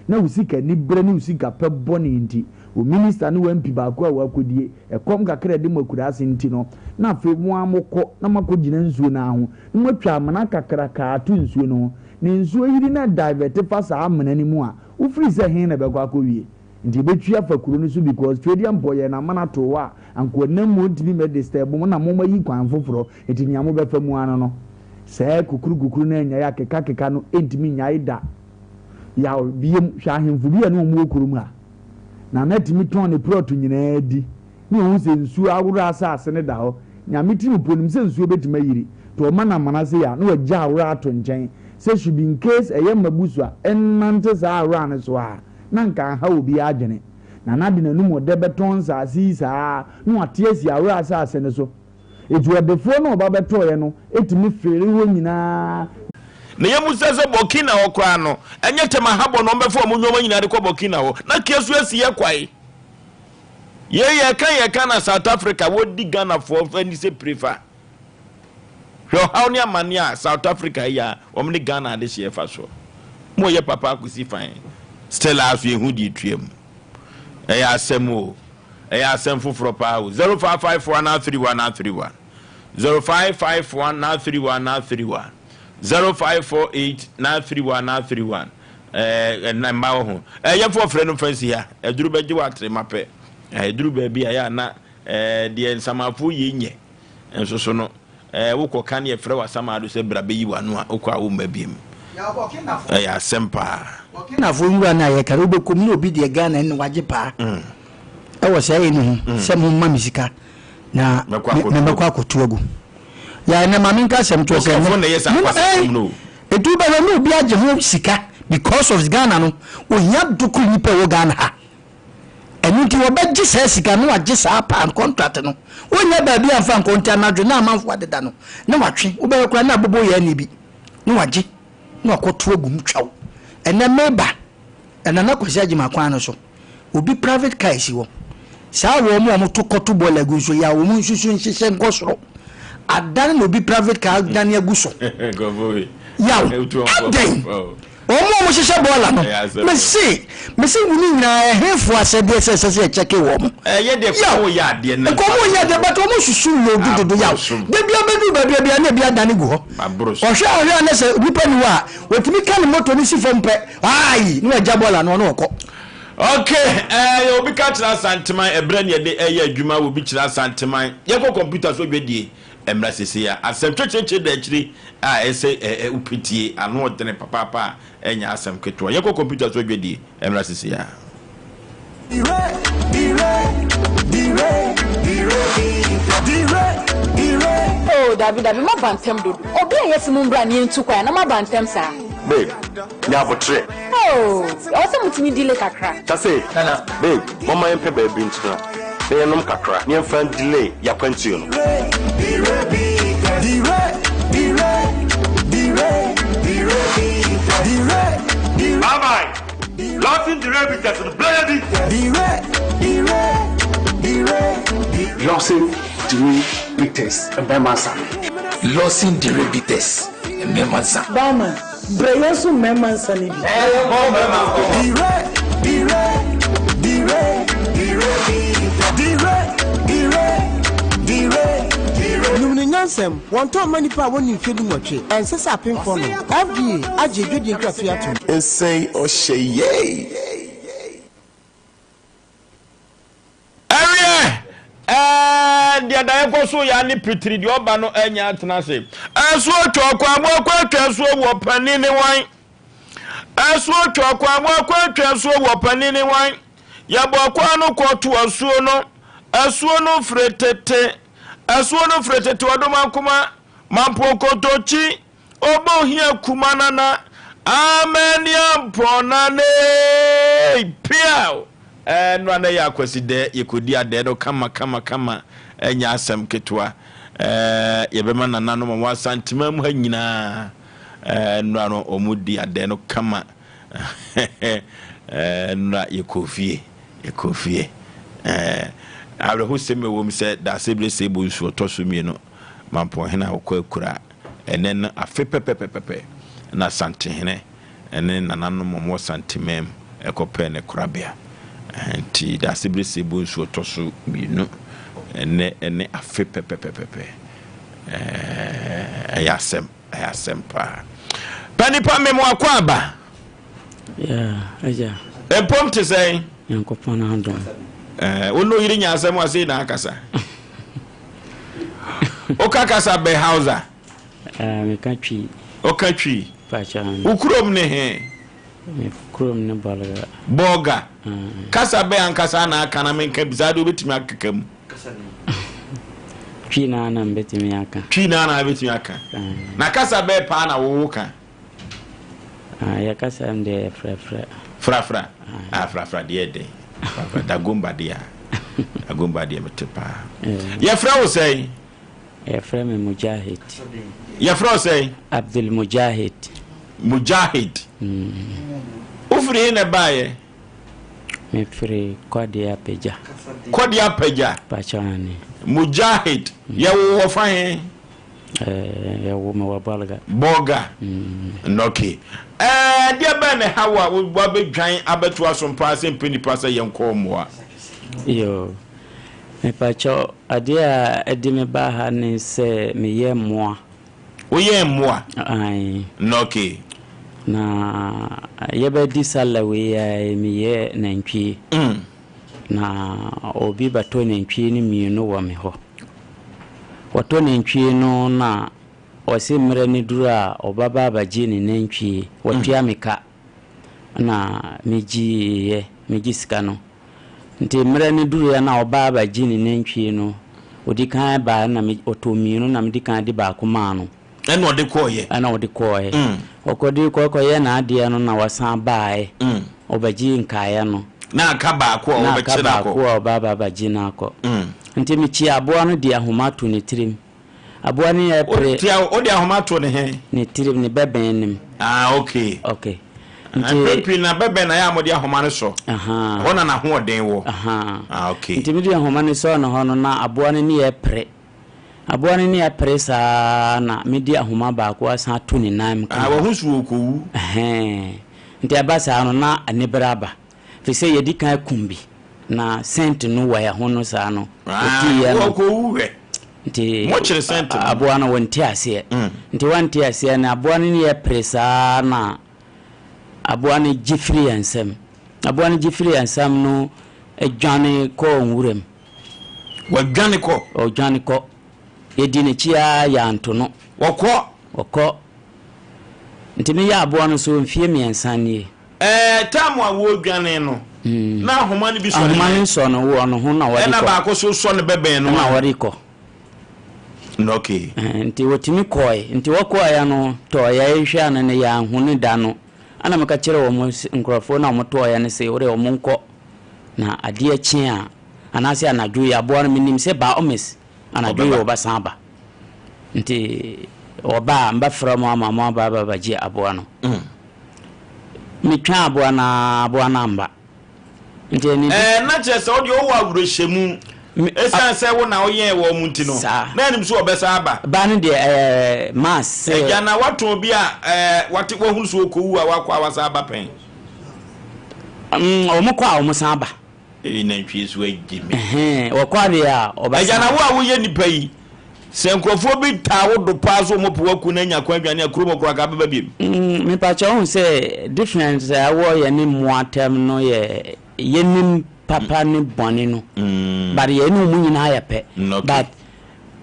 na wo sika nibrɛ ne wo sika pɛ bɔne nti wo minister ne wo MP baako a wakodie ɛkɔm kakra a ɛde mo akuraase nti no na afei mo ara mokɔ na moakɔ gyina nsuo no ara ho na moatwa amena kakrakaa ato nsuo no ho na nsuo yiri na divert fa saa amena no mu a wofiri sɛ he na ɛbɛkɔ akɔwie Nti yɛbɛtwi afa kuro no so because Twedeampɔ yɛn amana too hɔ a anka ɔnam mu ɔntumi mmɛ disturb mo na mo ayi kwan foforɔ nti nea mobɛfa mu ara no no saa kukuru kukuru no annyae akeka keka no ɛntumi nnyae da. Yaw biom hwɛ ahemfo bi a ne wɔn wɔ kurom ha Nana tumi tɔn ne prɔto nyinaa di ne ɔhu sɛ nsuo ahoroɔ asase no da hɔ. Nyame tirim po nim sɛ nsuo bɛtumi ayiri nti ɔma no amana sei a na wagya ahoroɔ ato nkyɛn sɛ should be in case ɛyɛ mmabu so a ɛnnante saa ahoroɔ no so a na anka anhaw obiara adwene. Na na de n'anom ɔdɛ bɛtɔn nsase yi saa ara na wate asi awora asase no so. Enti ɔdefoɔ no a ɔba bɛtɔeɛ no tumi feere hɔ nyinaa. Na yɛmmisa sɛ Burkina hɔ koraa no, ɛnyɛ Tema Habɔ na wɔbɛfa wɔn nneɛma nyinaa de kɔ Burkina hɔ? Na Kia so asi yɛ kwae. Yei yɛka yɛka na South Africa wɔdi Ghanafoɔ ani sɛ pire fa. Hwɛ ɔhaw ne amaneɛ a South Africa yi a wɔn ne Ghana adehyeɛ fa soɔ. Mo yɛ papa akosi fan. Still a so yɛhu deɛ etua mu. Ɛyɛ asɛm o. Ɛyɛ asɛm foforɔ paa o. 0554 931 931 0551 931 931 0548 931 931 ɛɛ ɛna mma wɔ ho. Ɛɛ yɛmfa ɔfrɛ no mfa nsi ha. Aduru bɛgye wɔ atrema pɛ. Ɛduru baabi a ɛyɛ a na ɛɛ deɛ nsamafoɔ yei nyɛ. Nso so no, ɛɛ wokɔ ka ne yɛfrɛ w'asamado sɛ bra bɛyi w'ano a, wokɔ a womma biom. Ɛyɛ asɛm paa. Burkinafoɔ nwura no a yɛka no wobɛkɔ mu na obi deɛ Ghana ni na wagye paa ɛwɔ saa yei no ho sɛ momma me sika na mɛkɔ akɔto agu. Yɛ ɛnɛ ma menka asɛm toɔ sɛ ɛnɛ ɛdu bɛhwɛ na obi agye ho sika because of Ghana no ohia dokoro nipa ɛwɔ Ghana ha. Ɛno nti wɔbɛgye saa sika no wagye saa paa contract no wonnya baabi amfa nkɔ nti anadwo na amanfoɔ adeda no na watwe wobɛhwɛ koraa na abobo yɛ ani bi na wagye na wakɔto agu mu twaw ɛnɛ meba Nana Kwasi Agyima kwan no so obi private car si hɔ saa wɔn a wɔto kɔto bɔɔla agu nso yɛ a wɔn nsusu nhyehyɛ nkɔ soro adane na obi private car dane agu so yaw adɛn Wɔn a wɔhyehyɛ bɔɔla no, mese, mese wo ne nyinaa ɛhefo asɛdeɛ sɛ ɛsɛ sɛ yɛkyɛke wɔn. Ɛyɛ deɛ Yaw, kɔn yɛ adeɛ no nka wɔn yɛ adeɛ but wɔn susu load dodo yaw. Aboro so. Da bi abɛduru baabi a bia na ebi adane gu hɔ. Aboro so. Ɔhwɛ a ɔhwɛ a na sɛ nipa ni hɔ a, wɔtumi ka ne moto no si fam pɛ, aai, na wagya bɔɔla no ɔne ɔkɔ. Ok, ɛɛ obi ka kyerɛ Asanteman, ɛberɛ ne yɛde ɛyɛ adwuma wɔ obi kyerɛ Asanteman. Yɛkɔ kɔmputa so dwadie. Ɛmmra seesei a asɛm kyekyerekye da akyiri a ɛsɛ ɛ wopetie ano ɔdene papaapa a ɛnyɛ asɛm ketewa. Yɛnkɔ kɔmputa so adwadie. Ɛmmra seesei a. Oh dabi dabi moaba ntɛm dodo. Obi a yɛse mombra na yɛntu kwan a na moaba ntɛm saa. Babe, nya aboterɛ. Oh, ɛwɔ sɛ motumi delay kakra. Kyase, babe, momma yɛmpɛ baabi ntena na yɛnnom kakra na yɛmfa ndelay y'akwantuo no. Bye bye. Lawson Dire Bitters no brɛ bi. Lawson Dire Bitters mmarima nsa. Lawson Dire Bitters mmarima nsa. Barman, brɛ yɛn nso mmarima nsa no bi. Yɛbɔ mmarima nkɔmmɔ. Nom no nyansam, Wɔntɔn mma nnipa a wɔnni mfeɛ dunwɔtwe. Ɛnsɛ sɛ apemfoɔ nom. FDA agye adwadie nkratoɔ yi atom. Nsɛn ɔhyɛ yei. Ɛweɛ ɛɛ deɛ daeɛ kɔ so ya ne pitiri deɛ ɔba no ɛnya atena ase. Ɛso atwa ɔkɔ aboa kɔ atwa ɛso awu ɔpanin ne wan. Ɛso atwa ɔkɔ aboa kɔ atwa ɛso awu ɔpanin ne wan. Yɛbɔ ɔkɔ ano kɔ to asuo no asuo no firi tete asuo no firi tete ɔdomankoma mampo kotokyi Ɔbɔ ohia kuma nana amaniampɔn nane piaw ɛɛ no ana yɛ akwasi dɛ yɛkɔdi adɛ no kama kama kama ɛnyɛ asɛm ketewa ɛɛ yɛbɛma nananom a wɔn Asantema mu ha nyinaa ɛɛ nnora no wɔn di adɛ no kama ɛɛ nnora yɛkɔ fie yɛkɔ fie ɛɛ awerɛhosɛm ɛwɔ mu sɛ Daasebire Sebo nsuo ɔtɔ so mmienu Mampɔnhene a ɔkɔ akura Ɛnnɛ no afe pɛpɛpɛpɛpɛ na Asantehene ne nananom a wɔwɔ Santemam kɔpɛɛ ne korabea. Nti Daasebere Sebo nsuo tɔ so mmienu. Ɛnnɛ ne afe pɛpɛpɛpɛpɛ. Ɛyɛ asɛm, ɛyɛ asɛm paa. Panipa mem wakɔ aba. Yeah, agya. Mpom te sɛn? Nyankopɔn adom. Eh, wo ne oyere nya asɛm a sei na akasa. Woka kasa bɛ Hausa? Eh, meka Twi. Woka Twi? Pacha. Wo kurom ne he? Me kurom ne Bolga. Bolga. Kasa bɛ ankasa na aka na menka bi saa de wobɛtumi akeka mu. Twi na na mbɛtumi aka. Twi na na bɛtumi aka. Na kasa bɛ paa na wowo ka? Ah, yɛ kasa mu deɛ yɛ frafra. Frafra? Ah, frafra deɛ yɛ den. Frafra, Dagomba deɛ a. Dagomba deɛ mete paa. Yɛfrɛ wo sɛn? Yɛfrɛ me Mujahid. Yɛfrɛ wo sɛn? Abdul Mujahid. Mujahid. Wofiri he na ɛbaeɛ? Mefiri Kɔde Apagya. Kɔde Apagya? Pakyɛ ane. Mujahid, yɛwo wɔ fa he? Ɛɛ, yɛwoo me wɔ Bolga. Bolga? Mm. Okay. Ɛɛ, deɛ bɛn na ɛha wo a woabɛdwan abɛto asom paa sɛ mpɛ nipa sɛ yɛnkɔ mmoa? Yoo. Mepakyɛw, adeɛ a ɛde me baa ha ne sɛ meyɛ mmoa. Woyɛ mmoa? Ae. Okay. Na yɛbɛdi Sallah wei ara yi, meyɛ nantwie. Mm. Na obi bɛtɔ nantwie no mmienu wɔ me hɔ. Wɔtɔ nantwie no na ɔse mmerɛ no duru a ɔbɛba abɛgye ne nantwie. Watua me ka na megyeeɛ, megye sika no. Nti mmerɛ no duruiɛ na ɔba abɛgye ne nantwie no, ɔdi kan baeɛ na me, ɔtɔɔ mmienu na medi kan de baako maa no. Ɛna ɔde kɔeɛ. Ɛna ɔde kɔeɛ. Ɔkɔde kɔ kɔyɛ n'adeɛ no na wasan baeɛ. Ɔbɛgye nkaeɛ no. Na aka baako a Na aka ɔbɛkye no akɔ. baako a ɔba aba abɛgye no akɔ. Nti mekyee aboa no de ahoma to ne tirim. Aboa no yɛ pere. Tia wode ahoma to ne he? Ne tirim, ne bɛbɛn no mu. Ah, okay. Okay. Nti. Mpɛn pii na bɛbɛn na yɛ a mode ahoma no sɔ. Ahaa. Ɛhɔ na n'ahoɔden wɔ. Ahaa. Ah, okay. Nti mede ahoma no sɔɔ ne hɔ no na aboa no ne yɛ pere. Aboa no ne pere saa ara na mede ahoma baako asan ato ne nan mu ka Ah, ho. wahu so ɔrekɔwu. Ɛhɛn. Nti ɛba saa no, na anibere aba. Ɛfiri sɛ yɛadi kan akum bi, na scent no wɔ yɛn ho no saa no, Ah, ɔtiiɛ no. ɔrekɔwu hwɛ. Nti Mokyere scent no. aboa no wɔnte aseɛ. Nti wɔnte aseɛ no, aboa no ne yɛ pere saa ara na aboa no gye firi yɛn nsam. Aboa no gye firi yɛn nsam no dwane kɔɔ nwuram. Wɔdwane kɔ. Ɔdwane kɔ. Yɛdi n'akyi ara yɛanto no. Wɔkɔ. Wɔkɔ. Nti meyɛ aboa no so mfeɛ mmiɛnsa nie. Ɛɛ tam a wɔredwane no, na ahoma no bi sɔ ne Ahoma no nan. sɔ no wɔ ne ho na wɔde kɔ. Ɛna baako so sɔ ne bɛbɛn no. Ɛna wɔde kɔ. Okay. Nti wɔtumi kɔe. Nti wɔkɔeɛ no tɔɔ yɛhwɛ ano no yɛanhu no da no. Ɛna meka kyerɛɛ wɔn nkurɔfoɔ no a wɔtɔeɛ no se wodeɛ wɔn nkɔ. Na adeɛ kye a, anaasɛ anadwo yi, aboa no menim sɛ by all means anadwo yi wɔbɛsan aba. Nti wɔba a, mbɛfrɛ mo ama mo aba abɛgye aboa no. Metwɛn aboa no ara, aboa no amba. Nti ɛne bi. Ɛɛ, na kyerɛ sɛ wo deɛ wowɔ awerɛhyɛmu, ɛsiane sɛ wo na woyɛn wɔn nti no, na anim sɛ wɔbɛsan aba. Ba no deɛ ɛyɛ mass sɛ. Agya, na woatɔn obi a ɛɛ, wate, wahunu sɛ ɔkɔwu a wakɔ a wasan aba pɛn? Mm, wɔn kɔ a wɔn san ba. Eyi nantwie so agye me. Ɛhɛn, wɔkɔ adeɛ a ɔba Agya na wo a woyɛ nipa yi, sɛ nkurɔfoɔ bi taa wo do paa so wɔn pɛ waku na anya kwan adwane a kurom hɔ koraa ka bɛba biem. Mm, mepakyɛ wohu sɛ difference a ɛwɔ yɛne mmoa ntam no yɛ yɛnim papa ne bɔne no. Mm. But yɛne wɔn nyinaa yɛ pɛ. Okay. But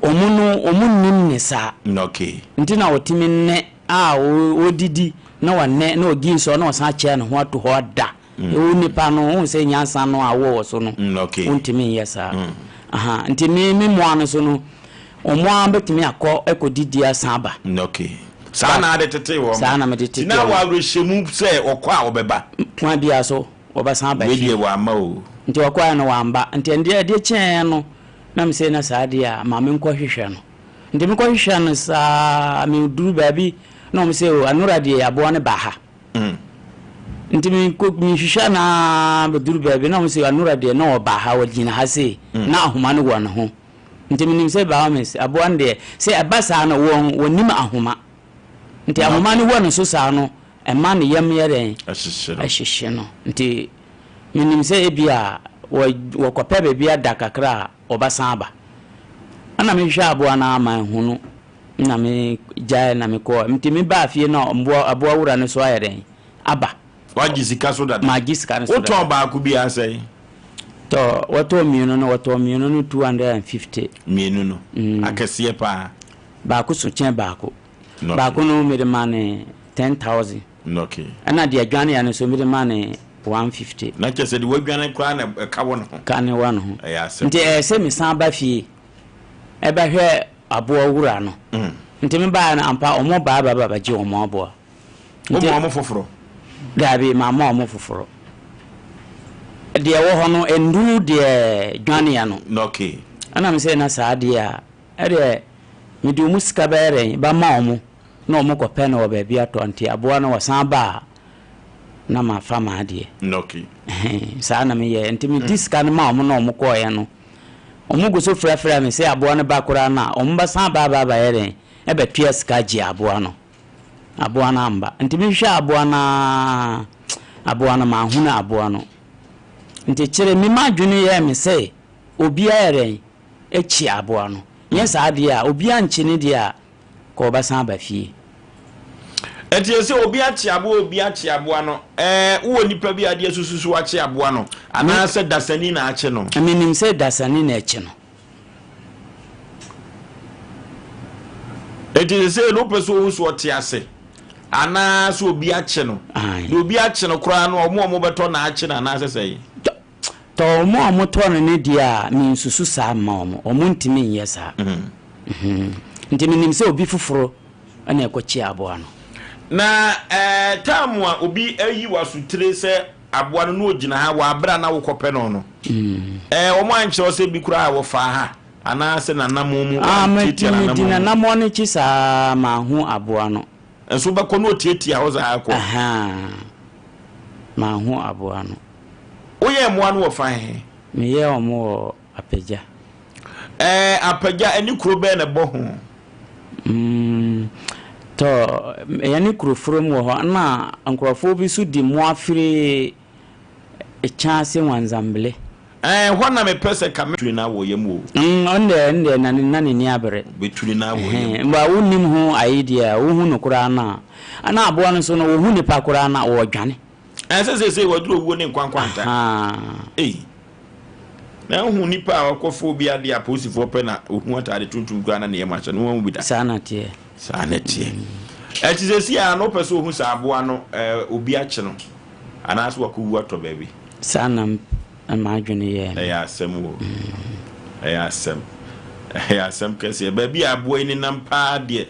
wɔn no wɔn nnim ne saa. Okay. Nti na wɔtumi ne a ɔdidi na ɔnɛ na ɔgi nsɔ na ɔsan kyɛ ne ho ato hɔ ada. Wo nipa no, wohu sɛ nyansa no a wowɔ wɔ so no, wontumi nyɛ saa. Aha, nti me me mmoa no so no, wɔn ara bɛtumi akɔ akɔdidi asan aba. Okay. Saa na ade tetee wɔn. Saa na mede tetee wɔn. Na wɔn. wɔ awerɛhyɛmu sɛ ɔkɔ a ɔbɛba. Kwan biara so, wɔbɛsan aba Wei fie. deɛ wamma o. Nti ɔkɔeɛ no wamba. Nti ɛndeɛ adeɛ kyeeɛ no, na mese na saa deɛ a, ma menkɔhwehwɛ no. Nti mekɔhwehwɛɛ no saa, meduru baabi na wɔn sɛ o, Anora deɛ aboa no ba ha. Nti mekɔ mehwehwɛ no ara bɛduru baabi na wɔn sɛ Anora deɛ na ɔba ha, ɔgyina ha sei, na ahoma no wɔ ne ho. Nti menim sɛ by all means aboa no deɛ, sɛ ɛba saa no wɔn wɔnim ahoma. Nti ahoma no wɔ ne so saa no, ɛma ne yam yɛ dɛn? Ɛhyehye no. Ɛhyehye no. Nti menim sɛ ebia wɔ wɔkɔpɛ baabi ada kakra a, wɔbɛsan aba. Ɛna mehwehwɛ aboa no ara manhu no, na megyae na mekɔɔ. Nti mebaa fie na mmoa aboa wura no so ayɛ dɛn? Aba. Wagye sika so dada? Magye sika no so dada. Wotɔn baako biara sɛn? Tɔ, wɔtɔɔ mmienu no, wɔtɔɔ mmienu no 250. Mmienu no? Akɛseɛ paa? Baako so kyɛn baako. Baako no mede maa no 10,000. Okay. Ɛna deɛ adwaneɛ no nso mede maa no 150. Na kyerɛ sɛ deɛ wadwane koraa na ɛka wɔ ne ho. Ka ne wɔ ne ho. Ɛyɛ asɛm. Nti ɛyɛ sɛ mesan ba fie ɛbɛhwɛ aboa wura no. Nti mebaeɛ no ampa wɔn baa ba ba bɛgye wɔn aboa. Nti wɔn foforɔ? Daabi, mamma wɔn foforɔ. Deɛ ɛwɔ hɔ no ɛnnuru deɛ dwaneɛ no. Okay. Ɛna me sɛ na saa deɛ a ɛdeɛ mede wɔn sika bɛyɛ dɛn bɛma wɔn. Na wɔn kɔ pɛ no wɔ baabi atɔ nti aboa no wɔsan ba a na ma fa m'adeɛ. Okay. Ɛhɛn, saa na me yɛ nti me di sika no ma wɔn na wɔn kɔɔɛ no wɔn gu so frɛfrɛ me sɛ aboa no ba koraa no a wɔn bɛ san ba aba abɛyɛ dɛn. bɛtua sika gyee aboa no. Aboa no amba. Nti mehwehwɛɛ aboa no ara, aboa no manhunu aboa no. Nti kyere me m'adwene yɛɛ me sɛ obiara yɛ dɛn kyi aboa no. Nyɛ saa deɛ a, obiara nkye no deɛ a, kɔ ɔbɛsan aba fie. Ɛnti ɛsɛ obi akye aboa obi akye aboa no ɛɛ wowɔ nipa bi a adeɛ susu so wakye aboa no anaasɛ dasani na akye no? Menim sɛ dasani na ɛkye no. Enti sesei no wopɛ sɛ ohu sɛ ɔte ase anaa sɛ obi akye no? Na obi akye no koraa no ɔmo a ɔmo bɛtɔ na akye no anaasɛ sɛn? Tɔ ɔmo a ɔmo tɔ no no deɛ a mensusu saa mma ɔmo, ɔmo ntumi nyɛ saa. Nti menim sɛ obi foforo na ɛkɔkye aboa no. Na ɛɛ time a obi ayi w'asotire sɛ aboa no na ogyina ha wɔ abere a na wokɔpɛ no no, ɛɛ wɔn ankyerɛ wo sɛ bi koraa a wɔfaa ha anaasɛ n'anammɔn mu, Ah, me, wɔantiatia medi n'anammɔn mu? n'anammɔn no akyi saa manhu aboa no. Nso wobɛkɔ na otiatia hɔ saa kɔ? Ahaa, manhu aboa no. Woyɛɛ mmoa no wɔ fa he? Meyɛɛ wɔn wɔ Apagya. Ɛɛ, Apagya, ɛne kuro bɛn na ɛbɔ ho? Mm, tɔ, yɛne kuro forom wɔ hɔ, ɛna nkurɔfoɔ bi nso di mmoa firi Kyaase Nwanzambele. Ɛɛ, hɔ na mepɛ sɛ ka me. Tuni na wɔ yam o. Mm, ɔno deɛ, ɛno deɛ, na na n'ani abere. Bɛtuni na wɔ yam. Ɛhɛn, ba wonnim ho ayi deɛ a, wohu no koraa no a, ɛna aboa no nso no, wɔhu nipa koraa no a, wɔdwane. Ɛɛ, sɛ seesei waduru owuo ne nkwa nkwanta. Ahaa. Ei. Na wohu nipa a ɔkɔfa obi adeɛ a apolisifoɔ pɛ na ohu ataade tuntum koraa na ne yam ahyɛ no, woahu bi da? Saa na ɛteɛ. Saa na ɛteɛ. Ɛnti seesei a na wopɛ sɛ ohu sɛ aboa no ɛɛ obi akye no anaasɛ wakɔwu atɔ baabi? Saa na m'adwene yɛɛ me. Ɛyɛ asɛm o. Ɛyɛ asɛm. Ɛyɛ asɛm kɛseɛ. Baabi a aboa yi nenam paa deɛ.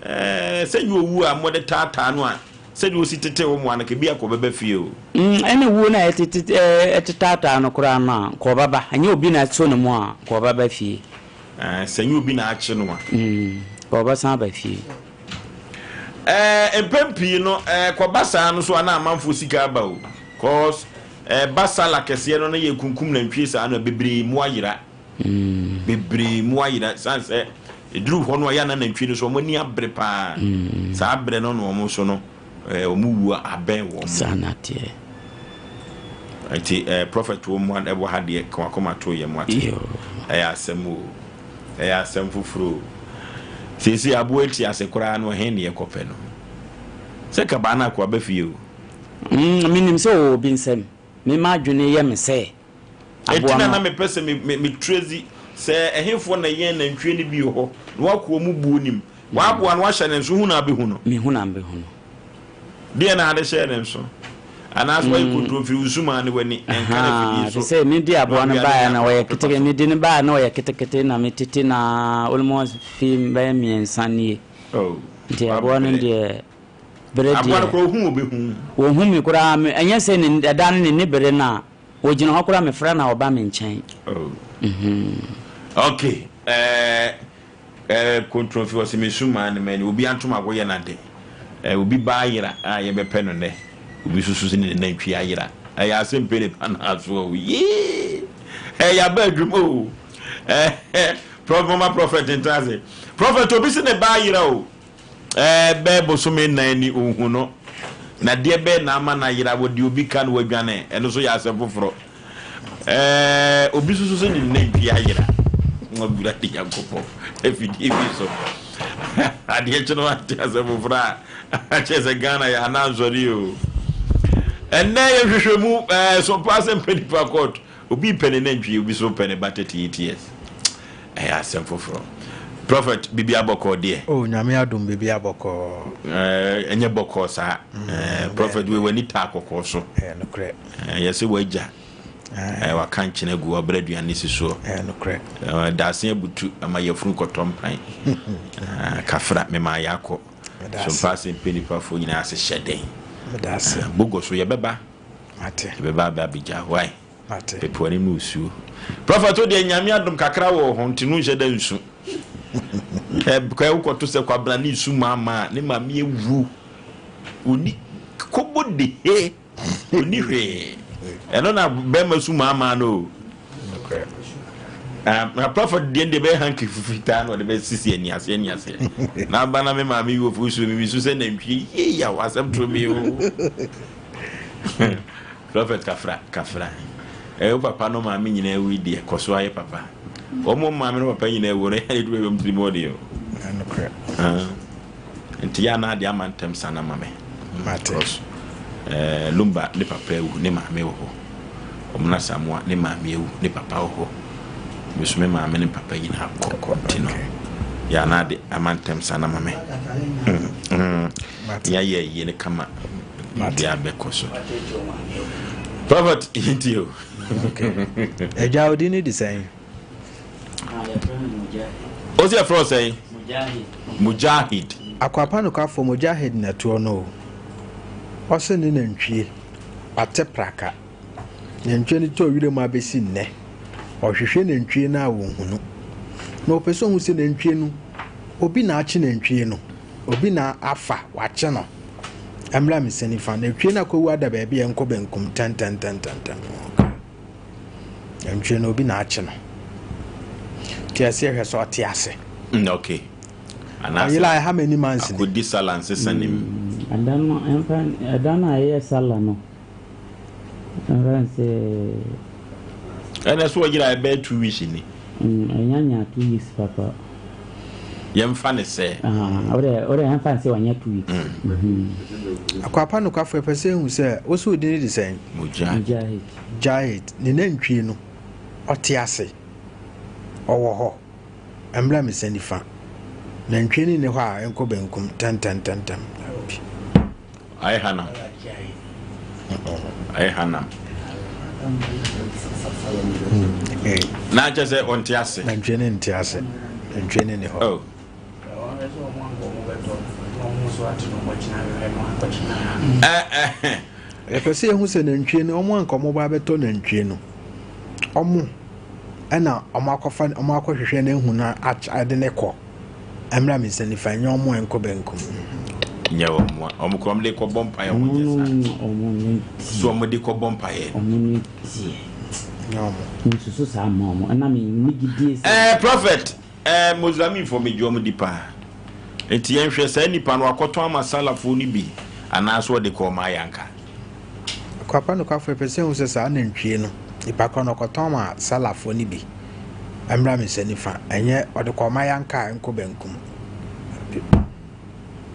Ɛɛ, sɛ nyɛ owu a mode taataa no a, sɛdeɛ ɔsi tete wo mmoa no, ka bi a kɔ ɔbɛba fie o. Mm, ɛne wuo no a yɛtete ɛɛ ɛtetaataa no koraa no a, kɔ ɔbɛba. Ɛnyɛ obi na ɛsɔ ne mu a, kɔ ɔbɛba fie. Ɛɛ, sɛ nyɛ obi na akye no a. Mm, kɔ ɔbɛsan aba fie. Ɛɛ, mpɛn pii no, ɛɛ, kɔba saa no so a na amanfoɔ sika aba o. Cause, ɛɛ, ba sala kɛseɛ no na yɛkunkum nantwie saa no a, bebree mmoa yera. Bebree mu ayera ɛsiane sɛ ɛduru hɔ no a ɛyɛ a na nantwie no so wɔn ani abere paa. Saa berɛ no na wɔn nso no wɔn wuo abɛn wɔn. Saa na teɛ. Nti eh, prophet wɔ mu ɛwɔ ha deɛ ka wakoma to yɛ mu ate. Ɛyɛ asɛm o, ɛyɛ asɛm foforɔ o. Seesei aboa ti ase koraa no ɛhe ne yɛkɔpɛ no? Sɛ kabaa no akoa bɛ fie o. Mm, menim sɛ ɔwɔ obi nsam. Me m'adwene yɛ me sɛ Enti aboa na na no. mepɛ sɛ me, me, metra dzi sɛ ɛhefoɔ na yɛn nantwie no bi wɔ hɔ, na wɔakɔ wɔn buo no mu. Wɔaboa no, wɔahyɛ ne nso, hu na abɛhu no. Mehu na mebɛhu no. Deɛ na ade hyɛɛ ne nso? Anaasɛ wayɛ kontromfiri, wo sumaa ne w'ani, ɛnka no Ahaa, afidie te so, sɛ mede na aboa no wawia ne baeɛ na nneɛma ɔyɛ akɔ pepa keteke, so. mede no baeɛ na ɔyɛ ketekete na metete no ara almost fi bɛyɛ mmiɛnsa nie. Oh, Nti aboa no wabrɛ. deɛ, berɛ Aboa no deɛ. koraa, ɔhu ɔbɛhu. Wɔhu me koraa, me, ɛnyɛ sɛ ne, ɛda no n'ani bere no a, Ogyina hɔ koraa mefrɛ no a ɔba me nkyɛn. Oh. Okay. Eh, eh, kontrofi ɔsɛ mesu maa ne mani. Obi antom agoyɛ n'ade. Eh, obi ba ayera a yɛbɛpɛ no nnɛ. Obi susu sɛ ne nantwi ayera. Ɛyɛ asɛm pɛ ne pa na so o. Yee! Eh, yɛaba adwuma o. Eh, Prof, mama prophet ntra ase. Prophet, obi se ne ba ayera o. Ɛɛ, bɛyɛ bosome nnan ni, ɔnhu no. Na deɛ bɛn na ama no ayera? Wɔde obi ka na wadwane. Ɛno nso yɛ asɛm foforɔ. Ɛɛ, obi nso so ne nantwie ayera. Awurade Nyankopɔn, afidie bi so. Adeɛ kye no ate asɛm foforɔ a, akyerɛ sɛ Ghana yɛ anansɔre o. Ɛnnɛ yɛhwehwɛ mu, ɛɛ, so paa sɛ mpɛ nipa court. Obi pɛ ne nantwie, obi so pɛ ne ba 38 years. Ɛyɛ asɛm foforɔ. Prophet, biribi abɔkɔɔ deɛ? Oh, Nyame adom biribi abɔkɔɔ. Eh, ɛnyɛ bɔkɔɔ saa. Mm, eh, Prophet, wei w'ani taa kɔkɔɔ so. Ɛyɛ nokorɛ. Eh, yɛsɛ w'agya. Eh, waka nkyene agu ɔbrɛ aduane si soɔ. Ɛyɛ nokorɛ. Eh, daase abutu ama yɛfunu kɔtɔ mpan. Eh, kafra, mema yɛakɔ. So mpa ase mpɛ nipafoɔ nyinaa ase hyɛ den. Medase. Eh, bogo so yɛbɛba. Mate. Yɛbɛba abɛ abɛgya. Why? Mate. Pepe w'anim ne osuo. Prophet wo deɛ Nyame adom kakra wɔ wo ho nti no nhyɛ da nsu. Kɛ wokɔto sɛ Kwabena ne nsu maama a ne maame awu. Ɔni kobo de he ɔni hwee. Ɛno na bɛrima su maama no o. Ah, na prophet deɛ deɛ bɛyɛ hanky fitaa na ɔde bɛsisi ani aseɛ ani aseɛ. Na aba na me maame yi wɔ fusuo mi mi su sɛ nantwie yie yaw asɛm toro mi o. Prophet kafra kafra. Ɛyɛ wo papa no maame nyinaa wu deɛ kɔ so ayɛ papa. Wɔn mo maame no papa nyinaa wu no yɛ aduru bɛm tirim ɔde o. Ɛnokorɛ. Ah. Nti yɛ anaa de ama ntɛm sa na ma me. Mate. Because eh, Lumba ne papa awu ne maame wɔ hɔ. Ɔmena Samoa ne maame awu ne papa wɔ hɔ. Me so me maame ne papa nyinaa kɔ. Nti no yɛ anaa de ama ntɛm sa na ma me. Mm, mm. Yɛayɛ ayie no kama. Biribiara bɛkɔ so. Prophet yɛntie o. Agya wo din ne de sɛn? Ɔsi ɛfrɛ wo sɛn? Mujahid. Akwapa nokwafo Mujahid na ɛtoɔ no o. Ɔse ne nantwie, wate praka. Nantwie no tɔɔ wiram abɛsi nnɛ. Ɔhwehwɛ nantwie no a ɔnhunu. Na ɔpɛ sɛ ɔhu sɛ nantwie no, obi na akye nantwie no. Obi na afa, wakye no. Ɛmmra me nsa nifa. Nantwie no akɔwu ada baabi a ɛnkɔ benkum tɛntɛntɛntɛntɛm. Nantwie no obi na akye no. Nti ɛsɛ yɛhwɛ sɛ ɔte ase. Mm, okay. Ɔyere a how many months ni? Akɔdi sala nsesa nim. Ɛda no ɛmfa ɛda no a ɛyɛ sala no ɛmfa nsɛ. Ɛna so ɔyere a ɛbɛyɛ 2 weeks ni. Ɛnya nya 2 weeks papa. Yɛmfa ne sɛ. Wode wode yɛmfa ne sɛ wanya 2 weeks. Akwapa nokwafo ɛpɛ sɛ ehu sɛ wosi wo din de sɛn? Mujahid. Mujahid ne nantwie no ɔte ase ɔwɔ hɔ ɛmmra me nsa nifa nantwie no nni hɔ a ɛnkɔ benkum tɛntɛntɛntɛm. Ayɛ hanam. Ayɛ hanam. Na kyerɛ sɛ ɔnte ase. Nantwie no nte ase. Nantwie no nni hɔ. Oh. Yɛpɛ sɛ yɛhu sɛ nantwie no ɔmo anka ɔmo ba abɛtɔ nantwie no ɔmo ɛna ɔmo akɔfa ɔmo akɔhwehwɛ no ehu na ɛde ne kɔ ɛmra me nsa nifa nyɛ ɔmo ɛnkɔ benkum. Nyɛ ɔmo a ɔmo kɔ ɔmo de kɔ bɔ mpaeɛ ɔmo nyɛ saa so ɔmo de kɔ bɔ mpaeɛ. Ɔmo ne deɛ. Nyɛ ɔmo. Nsusu saa ma ɔmo ɛna mi mi gidie sɛ. Ɛɛ prophet ɛɛ Muslimfoɔ mi gye ɔmo di paa nti yɛn hwɛ saa nipa no akɔtɔn ama salafoɔ no bi anaasɛ ɔde kɔ ɔmo ayanka. Kwapa nokwafo ɛpɛ sɛ ehu sɛ saa nantwie no nipa korɔ no ɔkɔtɔn ma salafoɔ no bi ɛmmra me nsa nifa ɛnyɛ ɔde kɔ mayanka a ɛnkɔ benkum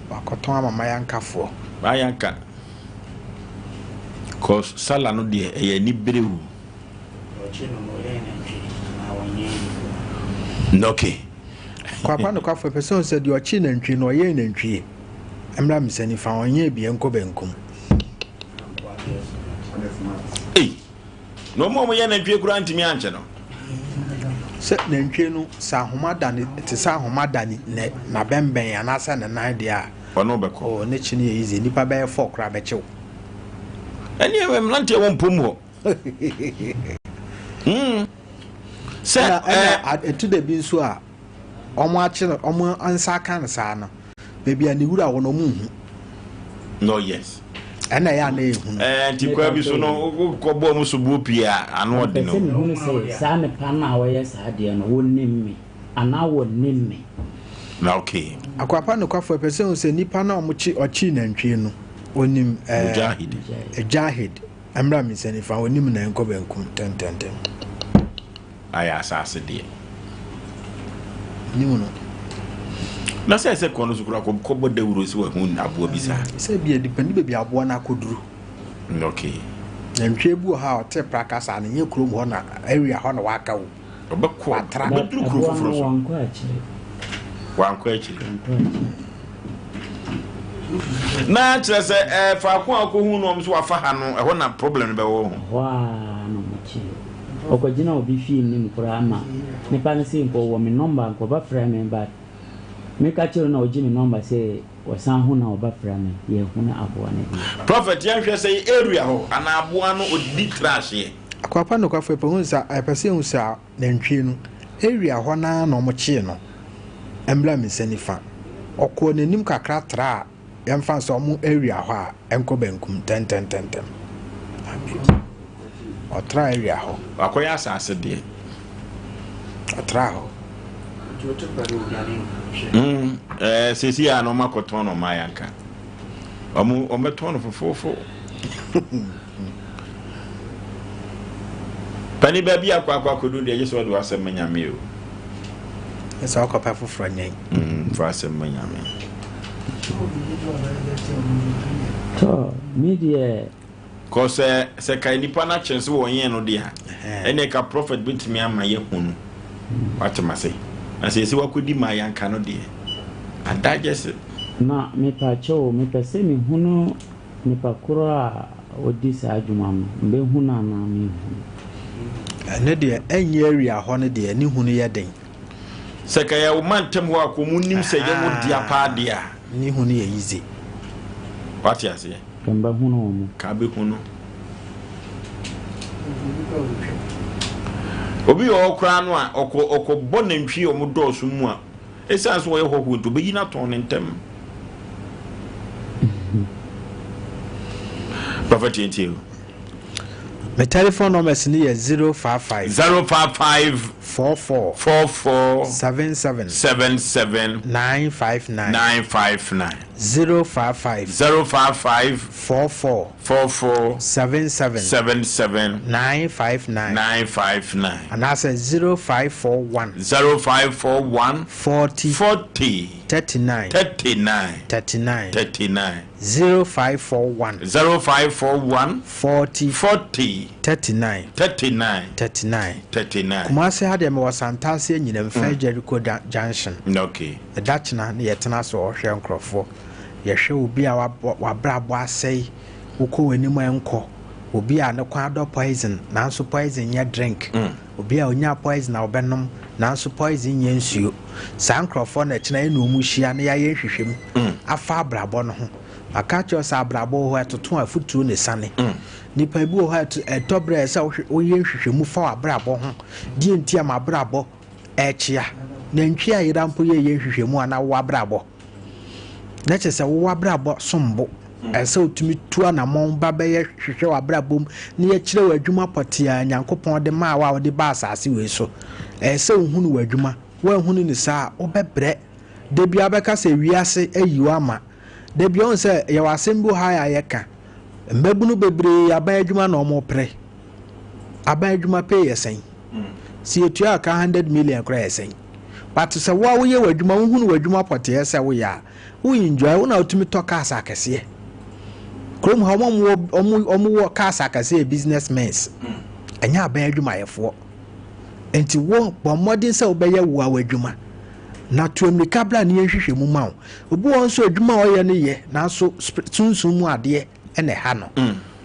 wakɔtɔn ama mayankafoɔ. Mayanka cause sala no deɛ ɛyɛ anibere o. Okay. Kwapa nokwafo ɛpɛ sɛ ehu sɛ deɛ ɔkye nantwie no ɔyɛɛ nantwie ɛmmra me nsa nifa ɔnyɛɛ bi ɛnkɔ benkum. Ei, na wɔn a wɔyɛ nantwie koraa ntumi ankyɛ no. Sɛ nantwie no sɛ ahoma da ne te sɛ ahoma da ne ne n'abɛnbɛn anaasɛ ne nan deɛ a. Ɔno bɛkɔ. Oh, ne kye no yɛ easy nipa bɛyɛ fɔ koraa bɛkye wo. Ɛne mmeranteɛ wɔ mpom hɔ. Mm. Sɛ ɛna ɛna ɛtu da bi nso a wɔn akye no wɔn nsa aka no saa no baabi a ne wura wɔ no wɔn nhu. No yes. Ɛna ɛyɛ a na ehu no. Ɛɛ nti kwan bi so no wokɔ bɔ ɔmo soboɔ pii a ano ɔden o. Mpɛ sɛ mehunu sɛ saa nipa no a ɔyɛ saa adeɛ no wɔnim me anaa wɔnnim me. Na okay. Akwapa nokwafo ɛpɛ sɛ ehu sɛ nipa no a wɔn kye ɔkyee nantwie no onim ɛɛ. Mujahid. Mujahid ɛmra me nsa nifa onim na ɛnkɔ benkum tɛntɛntɛn. Ayɛ asase deɛ. Nim no. Na sɛ sɛ kɔ no so koraa kɔbɔ dawuro sɛ wahu aboa bi saa. Sɛ bi depend baabi aboa no akɔduru. Okay. Nantwie bi wɔ hɔ a ɔte praka saa no nyɛ kurom hɔ na area hɔ na waka o. Ɔbɛkɔ Watra. ɔbɛduru kuro Aboa foforɔ no so. wankɔ akyire. Wankɔ akyire. Wankɔ akyire. Na kyerɛ sɛ ɛɛ faako a ɔkɔhu no ɔmo so wafa ha no ɛhɔ na problem no bɛwɔ ho. Ɛhɔ ara na ɔmo kye no. Ɔkɔgyina obi fie nim koraa ma nipa no se nka ɔwɔ me number nka ɔbɛfrɛ me but meka kyerɛ no na ɔgye me number sɛ ɔsan ho na ɔbɛfrɛ me yɛhunu aboa no bio. Prophet yɛnhwɛ sɛ yɛ area hɔ anaa aboa no ɔdi trash yɛ. Akwapa nokwafo ɛpɛ hu sɛ ɛpɛ sɛ ehu sɛ nantwie no area hɔ naa na wɔn kyee no ɛmmra me nsa nifa ɔkɔɔ n'anim kakra tra a yɛmfa sɛ wɔn area hɔ a ɛnkɔ benkum tɛntɛntɛntɛm ɔtra area hɔ. Wakɔyɛ asase deɛ. Ɔtraa hɔ. Mm, eh, sɛsi a na ɔma kɔtɔn no ɔma yanka. Ɔmo ɔmɛtɔn no fofoofo. Pani baabi akɔ akɔ akɔdu deɛ gye sɛ ɔde w'asɛm ma Nyame o. Ɛsɛ ɔkɔpɛ foforɔ nyɛn. Mm, fa asɛm ma Nyame. Tɔ, me deɛ. Kɔ sɛ sɛ kae nipa no akyɛn sɛ wɔnyɛn no deɛ a, ɛnna ka prophet bɛtumi ama yɛahu no. Wate mase. Na sɛ yɛsɛ wakɔdi ma yɛanka no deɛ, adagye se. Na mepakyɛw o, mepɛ sɛ mehunu nipa koro a ɔdi saa adwuma no, mɛhu no anaa menhu no? Ɛno deɛ ɛnyɛ area hɔ no deɛ ne hu no yɛ den. Sɛ ka yɛ wo mantam hɔ a kɔ mu nim sɛ yɛ wo dea paa deɛ a. Ne hu no yɛ easy. Wate aseɛ? Ka mbɛhunu wɔn. Ka bɛhu no. Obi wɔ hɔ koraa no a ɔkɔ ɔkɔbɔ nantwie a wɔn dɔɔso mu a esiane sɛ ɔyɛ hɔhoɔ nti ɔbɛyi no atɔn no ntɛm. Prophet yɛntie o. Me telephone numbers no yɛ 055. 055. 44. 44. 77. 77. 959. 959. 055. 055. 44. 44. 77. 77. 959. 959. Anaasɛ 0541. 0541. 40. 40. 39. 39. 39. 39. 0541. 0541. 40. 40. 39. 39. 39. 39. Kumasi ha deɛ mewɔ Santase Anyinam, First Jericho Junction. Okay. Ɛda kyena na yɛtena ase ɔhwɛ nkurɔfoɔ. Yɛhwɛ obi a wabrabɔ asɛe, wokɔ w'anim a ɛnkɔ. Obi a ne kɔn adɔ poison, nanso poison nyɛ drink. Obi a onya poison a ɔbɛnom, nanso poison nyɛ nsuo. Saa nkurɔfoɔ na ɛkyena yɛne wɔn hyia na yɛayɛ nhwehwɛmu afa abrabɔ no ho. Maka akyerɛ wo sɛ abrabɔ wɔ hɔ a ɛtoto a afutuo na ɛsiane. Nnipa bi wɔ hɔ a ɛtɔ berɛ a ɛsɛ sɛ woyɛ nhwehwɛmu fa w'abrabɔ ho. Deɛ nti a m'abrabɔ ɛrekyea. Nantwie a yera mpo yɛyɛ nhwehwɛmu anaa wo abrabɔ. Na kyerɛ sɛ wo abrabɔ som bo. Ɛsɛ sɛ wotumi tu anammɔn ba bɛyɛ hwehwɛ w'abrabɔ mu na yɛkyerɛ wo adwuma pɔtee a Nyankopɔn de maa wo a wode baa asase wei so. Ɛsɛ sɛ wohunu w'adwuma. Woanhunu no saa a, wobɛbrɛ. Da biara wobɛka sɛ wiase ayi wo ama. Da biara wohu sɛ yɛwɔ asɛm bi wɔ ha a yɛka. Mmabunu bebree aban adwuma na wɔpere. Aban adwuma pay yɛ sɛn? Sɛ yɛtua ka 100 million koraa yɛ sɛn? But sɛ wo a woyɛ w'adwuma, wohunu w'adwuma pɔtee sɛ woyɛ a, wo enjoy, wo na wotumi tɔ cars akɛseɛ. Kurom ha wɔn wɔ wɔn wɔn wɔ cars akɛseɛ yɛ business men, ɛnyɛ aban adwumayɛfoɔ. Nti wo bɔ mmɔden sɛ wobɛyɛ wo a w'adwuma na tu mmirika bra ne yɛnhwehwɛ mu ma wo. Obi wɔ hɔ nso adwuma a ɔyɛ no yɛ nanso sunsum mu adeɛ na ɛha no.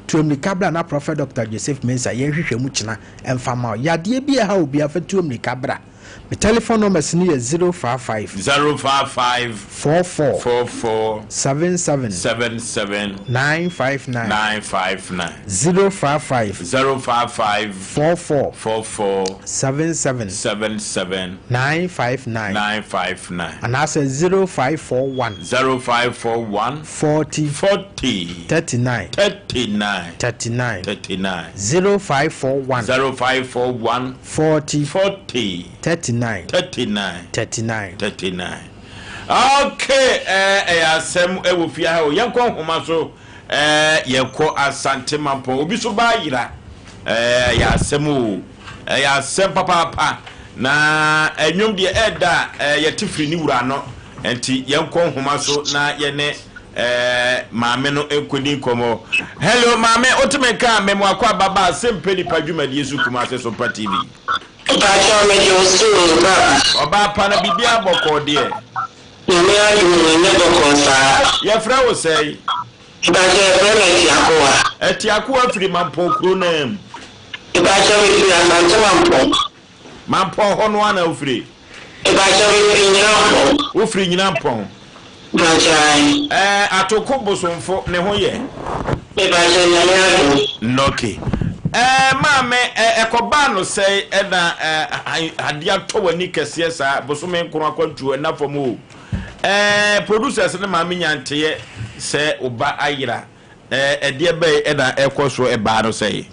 Tu mmirika bra na Prophet Doctor Joseph Mensah yɛnhwehwɛ mu kyena mfa ma wo. Yadeɛ bi a ɛha obiara fa tu mmirika bra. Me telephone numbers no yɛ 055. 055. 44. 44. 77. 77. 959. 959. 055. 055. 44. 44. 77. 77. 959. 959. Anaasɛ 0541. 0541. 40. 40. 39. 39. 39. 39. 0541. 0541. 40. 40. 39. 39. 39. 39. Okay, ɛyɛ asɛm ɛwɔ fie ha o. Yɛnkɔ nhoma so. Yɛkɔ Asante Mampɔn. Obi so ba ayera. Ɛyɛ asɛm o. Ɛyɛ asɛm papaapa. Na ɛnwom deɛ ɛda a yɛte firi ne wura no. Nti yɛnkɔ nhoma so na yɛne maame no nkɔdi nkɔmmɔ. Hello maame, wotumi nka a memo akɔ ababa asɛmpɛ nipa dwumadie so Kumase Sompa TV. Mpakyɛw mede wo so o papa. Ɔbaa pa na biribiara bɔkɔɔ deɛ. Nyame adom o ɛnyɛ bɔkɔɔ saa. Yɛfrɛ wo sɛn? Mpakyɛw yɛfrɛ me Atiakoa. Atiakoa firi Mampɔn kuro no ara mu. Mpakyɛw mefiri Asante Mampɔn. Mampɔn hɔ no ara na wofiri? Mpakyɛw mefiri Nyinampɔn. Wofiri Nyinampɔn? Mpakyɛw ae. Ɛɛ Atoko Bosomfo ne ho yɛ? Mepakyɛw Nyame adom. Nɔke. Ɛɛ maame ɛ ɛkɔbaa no sɛn ɛna ɛ adeɛ atɔ w'ani kɛseɛ saa bosome nkron akwantuo ɛna fam o. Ɛɛ producers ne maame nya nteɛ sɛ wo ba ayera ɛɛ ɛdeɛ bɛn ɛna ɛkɔ so ɛbaa no sɛn?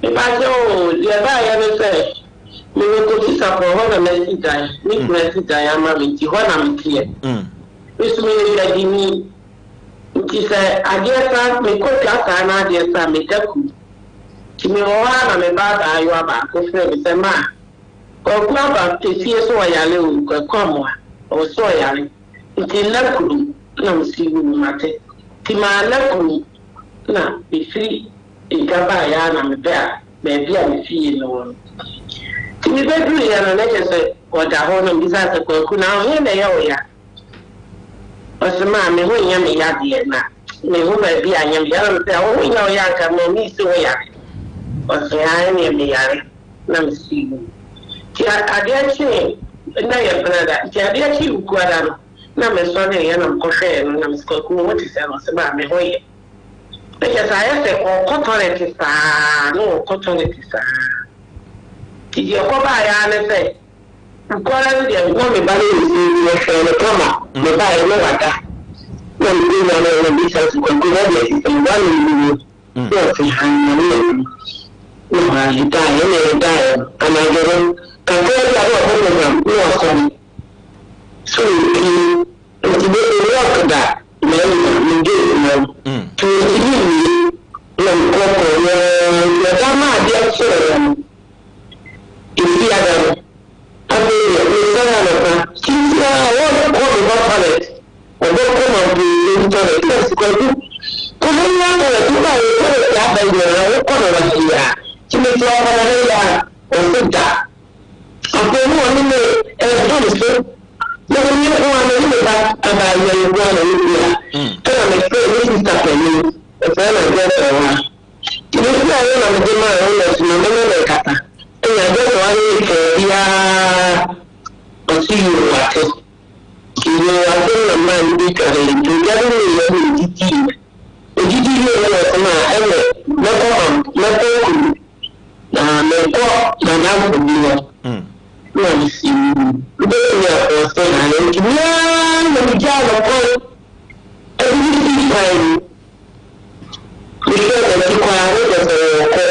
Mepakyɛw o, deɛ ɛbaeɛ ne sɛ. Mewɔ Kofi Sapɔn, hɔ na masi dan, me kunu asi dan ama me nti hɔ na meteɛ. Me nso meyɛ dwadini nti sɛ adeɛ sa mekɔ dwa saa na adeɛ sa a meda kurom. Nti mewɔ hɔ ara na me ba abaayewa baako frɛɛ me sɛ ma Kwaku aba efie sɛ ɔyare o, Kwaku Amoah, ɔwɔ sɛ ɔyare nti nna kurom na mese yoo mate. Nti manna kurom na mefiri edwa baeɛ ara na mebaa baabi a me fie no wɔ no. Nti mebɛduruiɛ no na kyerɛ sɛ ɔda hɔ na mebisaa sɛ Kwaku na wo he na ɛyɛ wo ya? Ɔse maa me ho nyɛ me ya deɛ na me ho baabi a nyɛ me ya na mese wo ho nyɛ wo ya nka m'ani si wo yare. Ɔse aa ɛneɛ me yare na mese yoo. Nti adeɛ kyee na yɛ benada nti adeɛ kyee wukuada no na mesɔreeɛ na mekɔhwɛɛ no na mese Kwaku wo ho te sɛn? Ɔse maa me ho yɛ. Na kyerɛ sɛ ayɛ sɛ ɔrekɔ tɔlɛt saa na ɔrekɔ tɔlɛt saa. Nti deɛ ɛkɔbaeɛ ara ne sɛ, Nkwara no deɛ na me ba no wɔ fie nti mehwɛɛ no kama, mebaeɛ na wada. Na mekɔnyaa no na mebisa no sɛ, Kwaku na deɛ ɛte sɛn, woanom nnuro? Na ɔse, Haa, Nyame adom. Na hɔ ara yɛdaeɛ, ɛna yɛdaeɛ no, anadwo no, kakra bi a na ɔbɔ program na wasɔre sɛ ɔrepue. Nti me me work da m'anya me gate no nti mentumi nwie na mekɔ kɔ no ara nti ɛda no a adeɛ kyeeɛ no efiada no afei deɛ mesɔre anɔpa titi a wɔ kɔ me ba toilet ɔbɛkɔ ma mponim toilet na mesi kwaku kɔ ha nyina toilet wokɔ a yɛ toilet aba nyinaa wokɔ na wahye a nti mete ɔkɔ na ha yi a ɔse da. Afei na ɔne me repam so, na me nko ara, me ne me ba abaayewa yi nko ara na yɛwɔ fie ha. Ɛnna mefrɛɛ me sista panin, wɔfrɛ no Adwoa. Nti mefrɛɛ no na mede maa no na ɔse ma me ne no nkasa. Ɛnna Adwoa ne me kaa biara, ɔse yoo wate. Nti yoo wate no na memaa no bi dwaree. Nti ɔdware wieeɛ no na ɔdidiiɛ. Ɔdidi wieeɛ na ɔse ma ɛnneɛ mɛkɔ mɛkɔ kurom. Na mekɔ m'adamfo bi hɔ na mese wobɛtumi akɔ ɔse aane nti me ara na megyaa no kwan de no sii kwan mu. Mehwɛɛ n'akyi koraa na kyerɛ sɛ ɔrekɔ.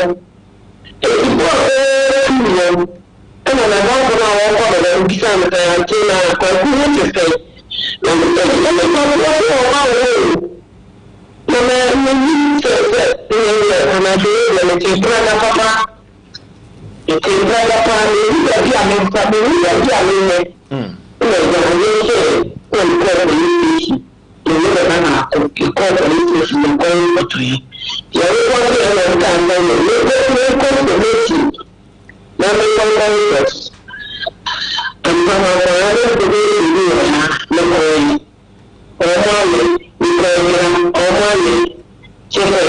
Enti bɔs no tuu no ɛna n'adamfo no a ɔrekɔ no hɔ no bisaa no sɛ ante na Kwaku ho te sɛn? Na mese ɛne Kwaku ɔse ɔba wo hɔ o. Na me menim sɛ sɛ meyɛ anadwo yi deɛ mete prada papa, mete prada paa, menhu baabi a memfa, menhu baabi a menyɛ. Ɛna agya yɛhyɛɛ na mekɔɔ police station, me ne me ba baako, yɛkɔɔ police station yɛkɔ repɔtoeɛ. Yɛrepɔtoeɛ na ɔkaa sɛ me menkɔ information na menkɔ nkɔ report. Ampa mankɔyɛ ne information bi wɔ ha, mekɔeɛ. Ɔmo ayɛ, mekɔɔ gyina, ɔmo ayɛ, kyesɛ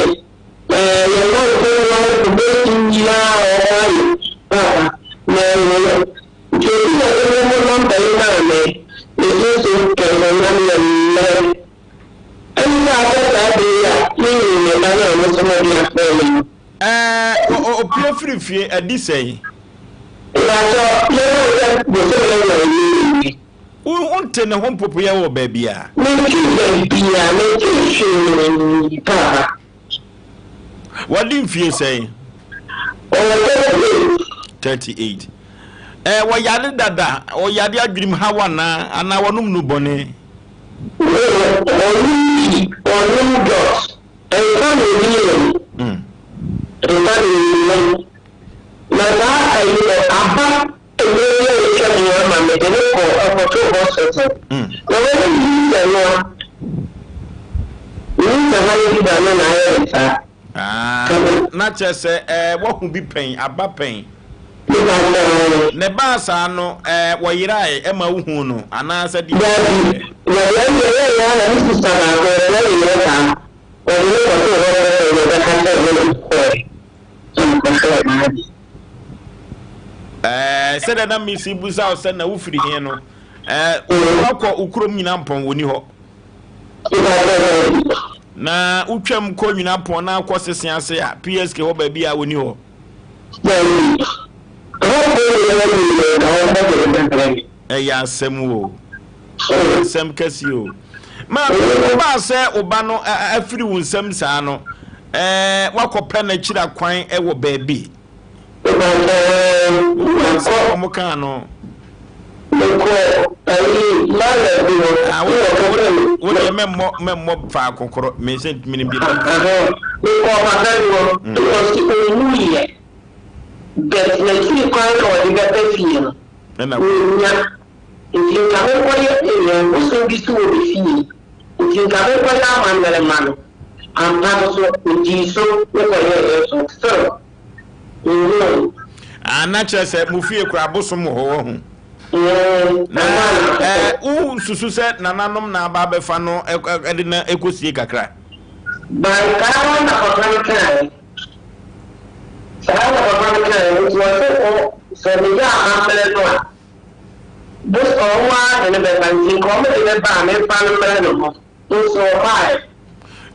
ɛɛ yɛn manfo no information nyinaa ɔmo ayɛ papa na ɛwɔ nti obi na ɛde mo number yi maa me, me nso kɛsɛ na meyɛ mmerɛ ɛne sɛ afɛ saa bere yi a me nyini me ba no a mo nso mo de afrɛ me no. Ɛɛ opue firi fie adi sɛn? Mpakyɛw yɛn sɛ bosome na ɛwie yi. Wonte ne ho mpopoeɛ wɔ baabiara. Mentee baabiara, mentee hwee paapa. Wadi mfie sɛn? Ɔwɔ 38. 38. Ɛɛ wɔyare dada, ɔyare adwenem haw anaa, anaa wɔnom nnubɔne? Ɔnom bi, ɔnom dɔt. Nsa na ɔdi yɛn. Nsa na ɔdi yɛn. Na saa ayi no aba Mmerɛ bi a atwa mu ama mede no kɔɔ ɔkɔtoo hospital na wɔne me nyinsɛn no a me nyinsɛn ha no bi da no na ayɛ me saa. Ah, na kyerɛ sɛ ɛɛ wahu bi pɛn, aba pɛn. Mepa kyɛw. Na ɛbaa saa no ɛɛ wɔyerae ɛma wohuu no anaasɛ deɛ. Daabi, na deɛ ɛyɛ yɛyɛ ara na me sista baako ɔfrɛ no yɛ saa, wɔde no kɔtoo hospital na ɔbɛka kyerɛɛ me na mekɔɔɛ na mekɔhwɛɛ m'ade. Ɛɛ, sɛdeɛ na mesi bisa wo sɛ na wofiri he no, ɛɛ, woakɔ wo kurom Nyinampɔn, wɔnni hɔ. Na wotwam kɔ Nyinampɔn na akɔ Sese ase a, PSK hɔ baabi a wɔnni hɔ. Ɛyɛ asɛm o. Ɛyɛ asɛm kɛse o. Maame, wobaa sɛ wo ba no afiri wo nsam saa no, ɛɛ, woakɔpɛ n'akyiri akwan wɔ baabi. Mepakyɛw, makɔ. wɔn kaa no? Mekɔɔ ayi Mala bi hɔ. Ah, wo deɛ wo deɛ mɛmmɔ mɛmmɔ faako korɔ me sɛ menim deɛ bɛ. Mekɔɔ papa bi hɔ ɛna ɔsi ɔnwu yɛ but n'akyiri kwan na ɔde bɛba fie no wɔnnya nti nka menkɔyɛ ɛyɛ bosom bi so wɔ me fie nti nka menkɔyɛ amammerɛ ma no ampa no so medii so mekɔyɛɛ so still Menhuu. Ah, na kyerɛ sɛ mo fie koraa abosom wɔ hɔ, wahu. Na eh, wo susu sɛ nananom na aba abɛfa no de no ɛkɔsie kakra? By saa ara na papa no kaeɛ. Saa na papa no kaeɛ, nti ɔse o, sɛ meyɛ amammerɛ no a, bos ɔmo ara de no bɛba, nti nka ɔmo de no ba a, memfa no mmrɛ no hɔ. Nso ɔbaeɛ.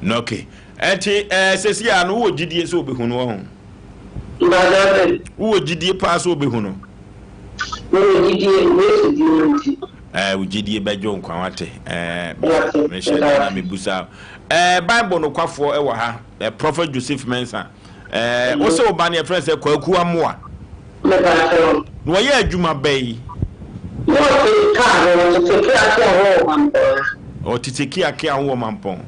Na ok. Ɛnti ɛɛ sɛsi a no wowɔ gyidie sɛ wobɛhu no wahu? Mpakyɛw sɛ? Wowɔ gyidie paa sɛ wobɛhu no? Mewɔ gyidie, Yesu din no nti. Ɛɛ wo gyidie bɛgye wo nkwa wate? Ɛɛ mehyɛ da na mebusa wo. Ɛɛ Bible nokwafoɔ ɛwɔ ha, ɛɛ Prophet Joseph Mensah. Ɛɛ wo sɛ wo ba no yɛfrɛ no sɛ Kwaku Amoah. Mepakyɛw. Na ɔyɛ adwuma bɛn? Na ɔte kaa ho, ɔtete keakea ho wɔ Mampɔn ha. Ɔtete keakea ho wɔ Mampɔn.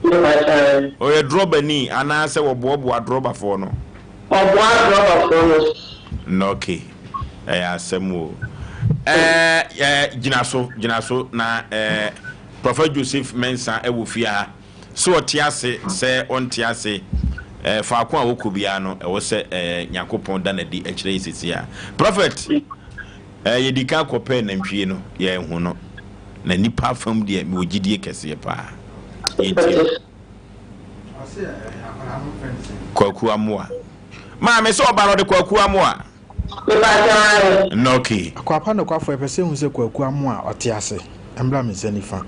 Mepakyɛw. Ɔyɛ drɔbani anaasɛ ɔboaboa drɔbafoɔ no? Ɔboa drɔbafoɔ no. Na ok, ɛyɛ asɛm o. Ɛɛ ɛɛ gyina so, gyina so na ɛɛ Prophet Joseph Mensah ɛwɔ fie ha. Sɛ ɔte ase, sɛ ɔnte ase, faako a ɔkɔ biara no, ɛwɔ sɛ Nyankopɔn da no adi kyerɛ yɛ seesei ara. Prophet, yɛdi kan kɔpɛɛ nantwie no, yɛanhu no. Na nnipa afam deɛ, mewɔ gyidie kɛseɛ paa. Yɛntie no. Kwaku Amoah. Maame, sɛ ɔba no, ɔde Kwaku Amoah. Nɔke. Akwapa nokwafo ɛpɛ sɛ ehu sɛ Kwaku Amoah ɔte ase ɛmbra me nsa nifa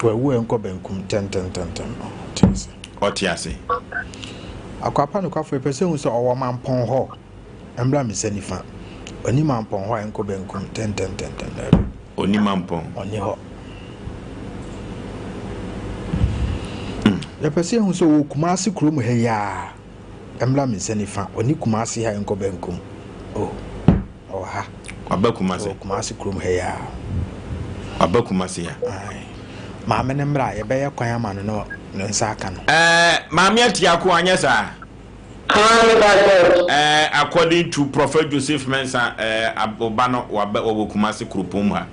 wawu ɛnkɔ bankum tɛntɛntɛntɛm ɔte ase. Ɔte ase. Akwapa nokwafo ɛpɛ sɛ ehu sɛ ɔwɔ mampɔn hɔ ɛmbra me nsa nifa ɔni mampɔn hɔ a ɛnkɔ bankum tɛntɛntɛntɛm daabi. Ɔni mampɔn. Ɔni hɔ. Yɛpɛ sɛ ehu sɛ ɔwɔ Kumasi kurom ha yi ara. Ɛmmra me nsa nifa, ɔne Kumasi ha nkɔ benkum. Oh, ɔwɔ ha. Waba Kumasi. Ɔwɔ Kumasi kurom ha yi ara. Waba Kumasi ha. Aye. Maame no mmra, yɛbɛyɛ kwan ama no na ne nsa aka no. Ɛɛ, Maame Atiako, anyɛ saa? Aane, me ba kyɛw. Ɛɛ, according to Prophet Joseph Mensah, ɛɛ, ɔba no, waba, ɔwɔ Kumasi kuropɔn mu ha.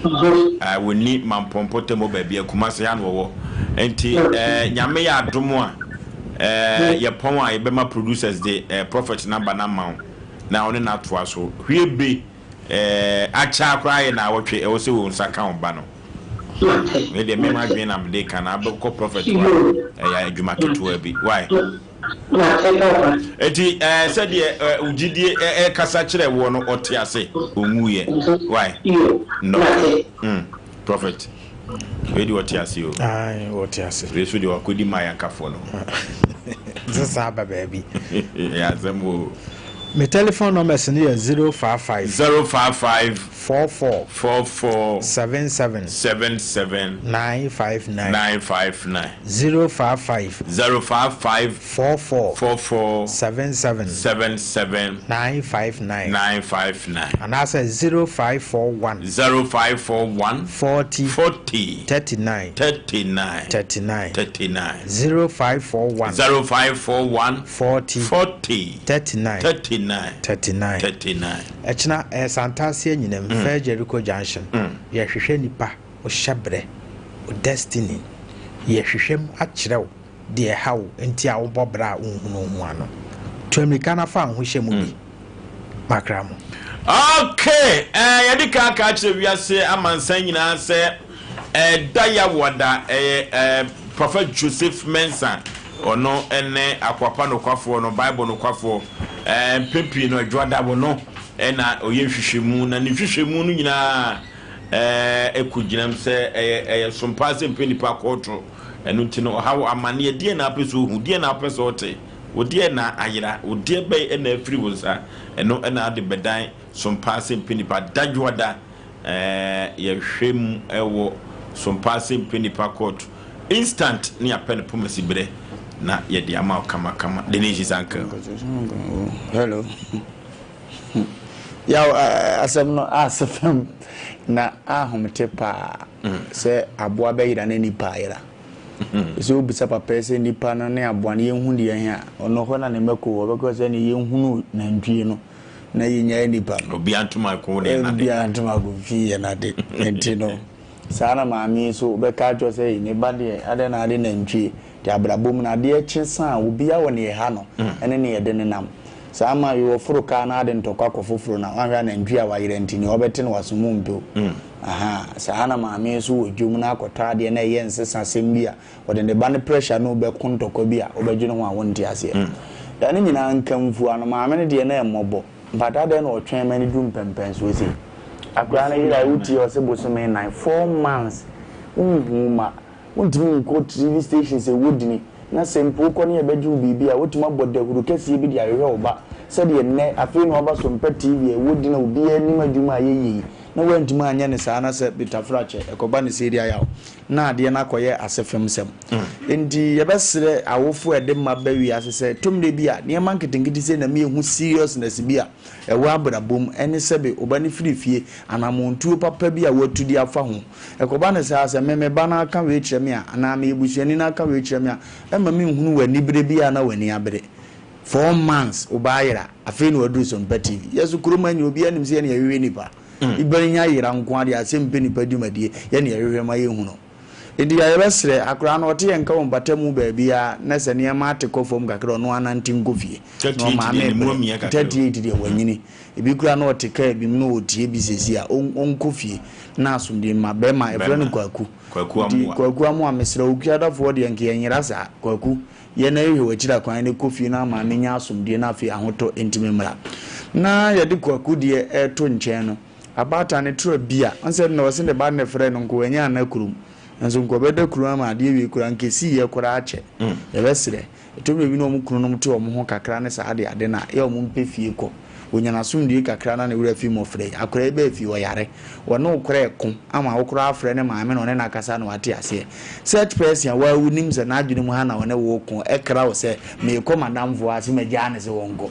Eh, wɔnni Mampɔn mpɔtam hɔ baabi a, Kumasi ha na wɔwɔ. Nti eh, Nyame yɛ adom a, eh, yɛpɔn a yɛbɛma producers de eh, prophet number no ama wo na wo ne no atoa so. Hwie be eh, akyɛ koraa yɛ naawɔtwe, ɛwɔ sɛ wo nsa ka wo ba no. Me deɛ me m'adwene na mede ka na abɛkɔ prophet hɔ a, ɛyɛ adwuma ketewa bi. Why? Mate papa. Enti ɛɛ sɛdeɛ ɛɛ wo gyidie ɛɛkasa kyerɛ woɔ no ɔte ase ɔnwuiɛ why no mm prophet wei deɛ ɔte ase o. Ae ɔte ase. Wei nso deɛ wakɔdi maa yankafoɔ no. Sesa aba baabi. Ɛyɛ asɛm o. Me telephone numbers no yɛ 055. 055. 44. 44. 77. 77. 959. 959. 055. 055. 44. 44. 77. 77. 959. 959. Anaasɛ 0541. 0541. 40. 40. 39. 39. 39. 39. 0541. 0541. 40. 40. 39. 39. 39. 39. Ɛkyena ɛyɛ Santase Anyinam, Fair Jericho Junction. Yɛhwehwɛ nipa, wo hyɛbrɛ, wo destiny. Yɛhwehwɛ mu akyerɛ wo deɛ ɛha wo nti a wobɔ bra a wonhunu wo ho ano. Tu ammirika na fa wo ho hyɛ mu bi. Makra mo. Okay, eh, yɛde kan aka akyerɛ wiase amansan nyinaa sɛ ɛda eh, Yawoada ɛyɛ eh, Prophet Joseph Mensah ɔno ne akwapa nokwafoɔ no, Bible nokwafoɔ eh, mpɛn pii no adwoada wɔ no ɛna ɔyɛ nhwehwɛmu na ne nhwehwɛmu no nyinaa eh, ɛkɔ gyinam sɛ ɛyɛ ɛyɛ sompa sɛ mpɛ nipa kɔɔto ɛno nti no ɔhaw amanneɛ deɛ na apɛ sɛ ɔhu deɛ na apɛ sɛ ɔte Wo deɛ na ayera, wo deɛ bɛn na afiri wo nsa, ɛno na ade bɛdan Sompaase Mpenipa Dadwoada eh, yɛhwɛ mu wɔ Sompaase Mpenipa Court Instant ne yɛapɛ no pomasi berɛ na yɛde ama wo kamakama The Nation's Uncle. Hello. Yaw asɛm no ase fam na ahomete paa sɛ aboa bɛyera na nipa ayera. Sɛ wobisa papa yi sɛ nipa no ne aboa no yɛnhu deɛ ɛhe a, ɔno hɔ na ne mako wɔ, ɔbɛka sɛ ne yɛnhunu nantwie no na yɛnyae nipa no. Obiara ntoma ko ne yɛn ade. Obiara ntoma ko fi yɛn ade. Nti no, saa na maame yi nso bɛka akyerɛ sɛ ne ba deɛ adɛn na ade nantwie. Nti abrabɔ mu no adeɛ kye sa a obiara wɔ neɛ ɛha no ne neɛ ɛde no nam. Saa ma wɔ foro kaa na ade ntɔkwa kɔ foforo na wanhwɛ a nantwie a wayera nti neɛ ɔbɛte no waso mu mpew. Ahaa saa na maame yi nso wɔ dwom na akɔtɔ adeɛ na ɛyɛ nsesa sɛm bi a ɔde ne ba no pressure no bɛko ntɔkwa bi a wobɛdwene ho a wonte aseɛ. Da no nyinaa nkamfua no maame no deɛ na ɛmmɔbɔ but adɛn na ɔtwɛn ma no duru mpɛmpɛnsoɔ sei. Akwadaa no yerae wotie ɔse bosome nan, four months wonhuu ma. Wontumi nkɔ TV stations a ɛwɔ dini, na sɛ mpo wokɔ na yɛbɛgye wo biribi a, wotumi abɔ dahuro kɛseɛ bi de ahwehwɛ wo ba. Sɛdeɛ nnɛ, afei na wɔaba Sompa TV a ɛwɔ din a obiara nim adwuma a yɛyɛ yi, na woantumi anyɛ no saa na sɛ bitafrakyɛ, ɛkɔba no sei de ayaw, na adeɛ no akɔyɛ asefemsɛm. Enti yɛbɛsrɛ awofo a ɛde mma ba wiase sɛ, tɔ mmerɛ bi a, nneɛma nketenkete sei na ɛma yɛhu seriousness bi a ɛwɔ abrabɔ mu, ɛne sɛbe wo ba no firi fie, anammɔntuo papa bi a woatu de afa ho. Ɛkɔba no saa a, sɛ me, me ba no aka wei kyerɛ me a, anaa me abusuani no aka wei kyerɛ me a, ɛmma menhunu w'anibere bi a na w'ani abere. Four months, wo ba ayera, afei na waduru Sompa TV. Yɛ so kurom ha nyina, obiara nim sɛ yɛne yɛhwehwɛ nnipa. Nnipa no nya yera nko ara deɛ, asɛm mpɛ nnipa dwumadie, yɛne yɛhwehwɛ ma yɛhu no. Enti deɛ yɛbɛsrɛ, akwadaa no ɔte yɛn nka wɔ mpata mu baabiara, na sɛ nneɛma ate kɔ fam kakra a, ɔno ara nante nkɔ fie. Na 38 ɔmaame deɛ, ne mu rebrɛ. amia kakra o. 38 deɛ, wanyini. Ebi koraa na ɔte kaa bi mu na ɔretie bi seesei a, ɔnkɔ fie na asomdwoe mma. Bɛrima, yɛfrɛ no Bɛrima, Kwaku. Kwaku Nti Amoah. Kwaku Amoah, mesrɛ wo, Okuadafoɔ deɛ nka yɛnyera saa. Kwaku, yɛ na yɛhwɛ w'akyiri akwan na kɔ fie na ama menya asomdwoe na afei ahotɔ ntumi mmra. Na yɛde Kwaku deɛ reto nkyɛn no, abaatan no tra bi a, ɔn sɛ nnɛ ɔse ne ba no na ɛfrɛɛ no, nka wanya anna kurom. Nanso nka ɔbɛda kurom ama adeɛ wei koraa, nka ɛsiiɛ koraa akyɛ. Yɛbɛsrɛ. Ɛtɔ mmerɛ bi na wɔn kununom te wɔn ho kakra ne saa ade ade no a, yɛ a wɔn mpɛ fie kɔ. Wɔnya n'asomdwoeɛ kakra na ne werɛ afi mmɔfra yi. Akwadaa yi baa fie, ɔyare. Wɔne wo koraa reko ama wo koraa afrɛ ne maame na ɔne no akasa na wate aseɛ. Such person a wo ara wonim sɛ n'adwene mu ha na ɔne wo reko, ɛkra wo sɛ, merekɔ m'adamfoɔ ase magyaa no sɛ ɔnkɔ.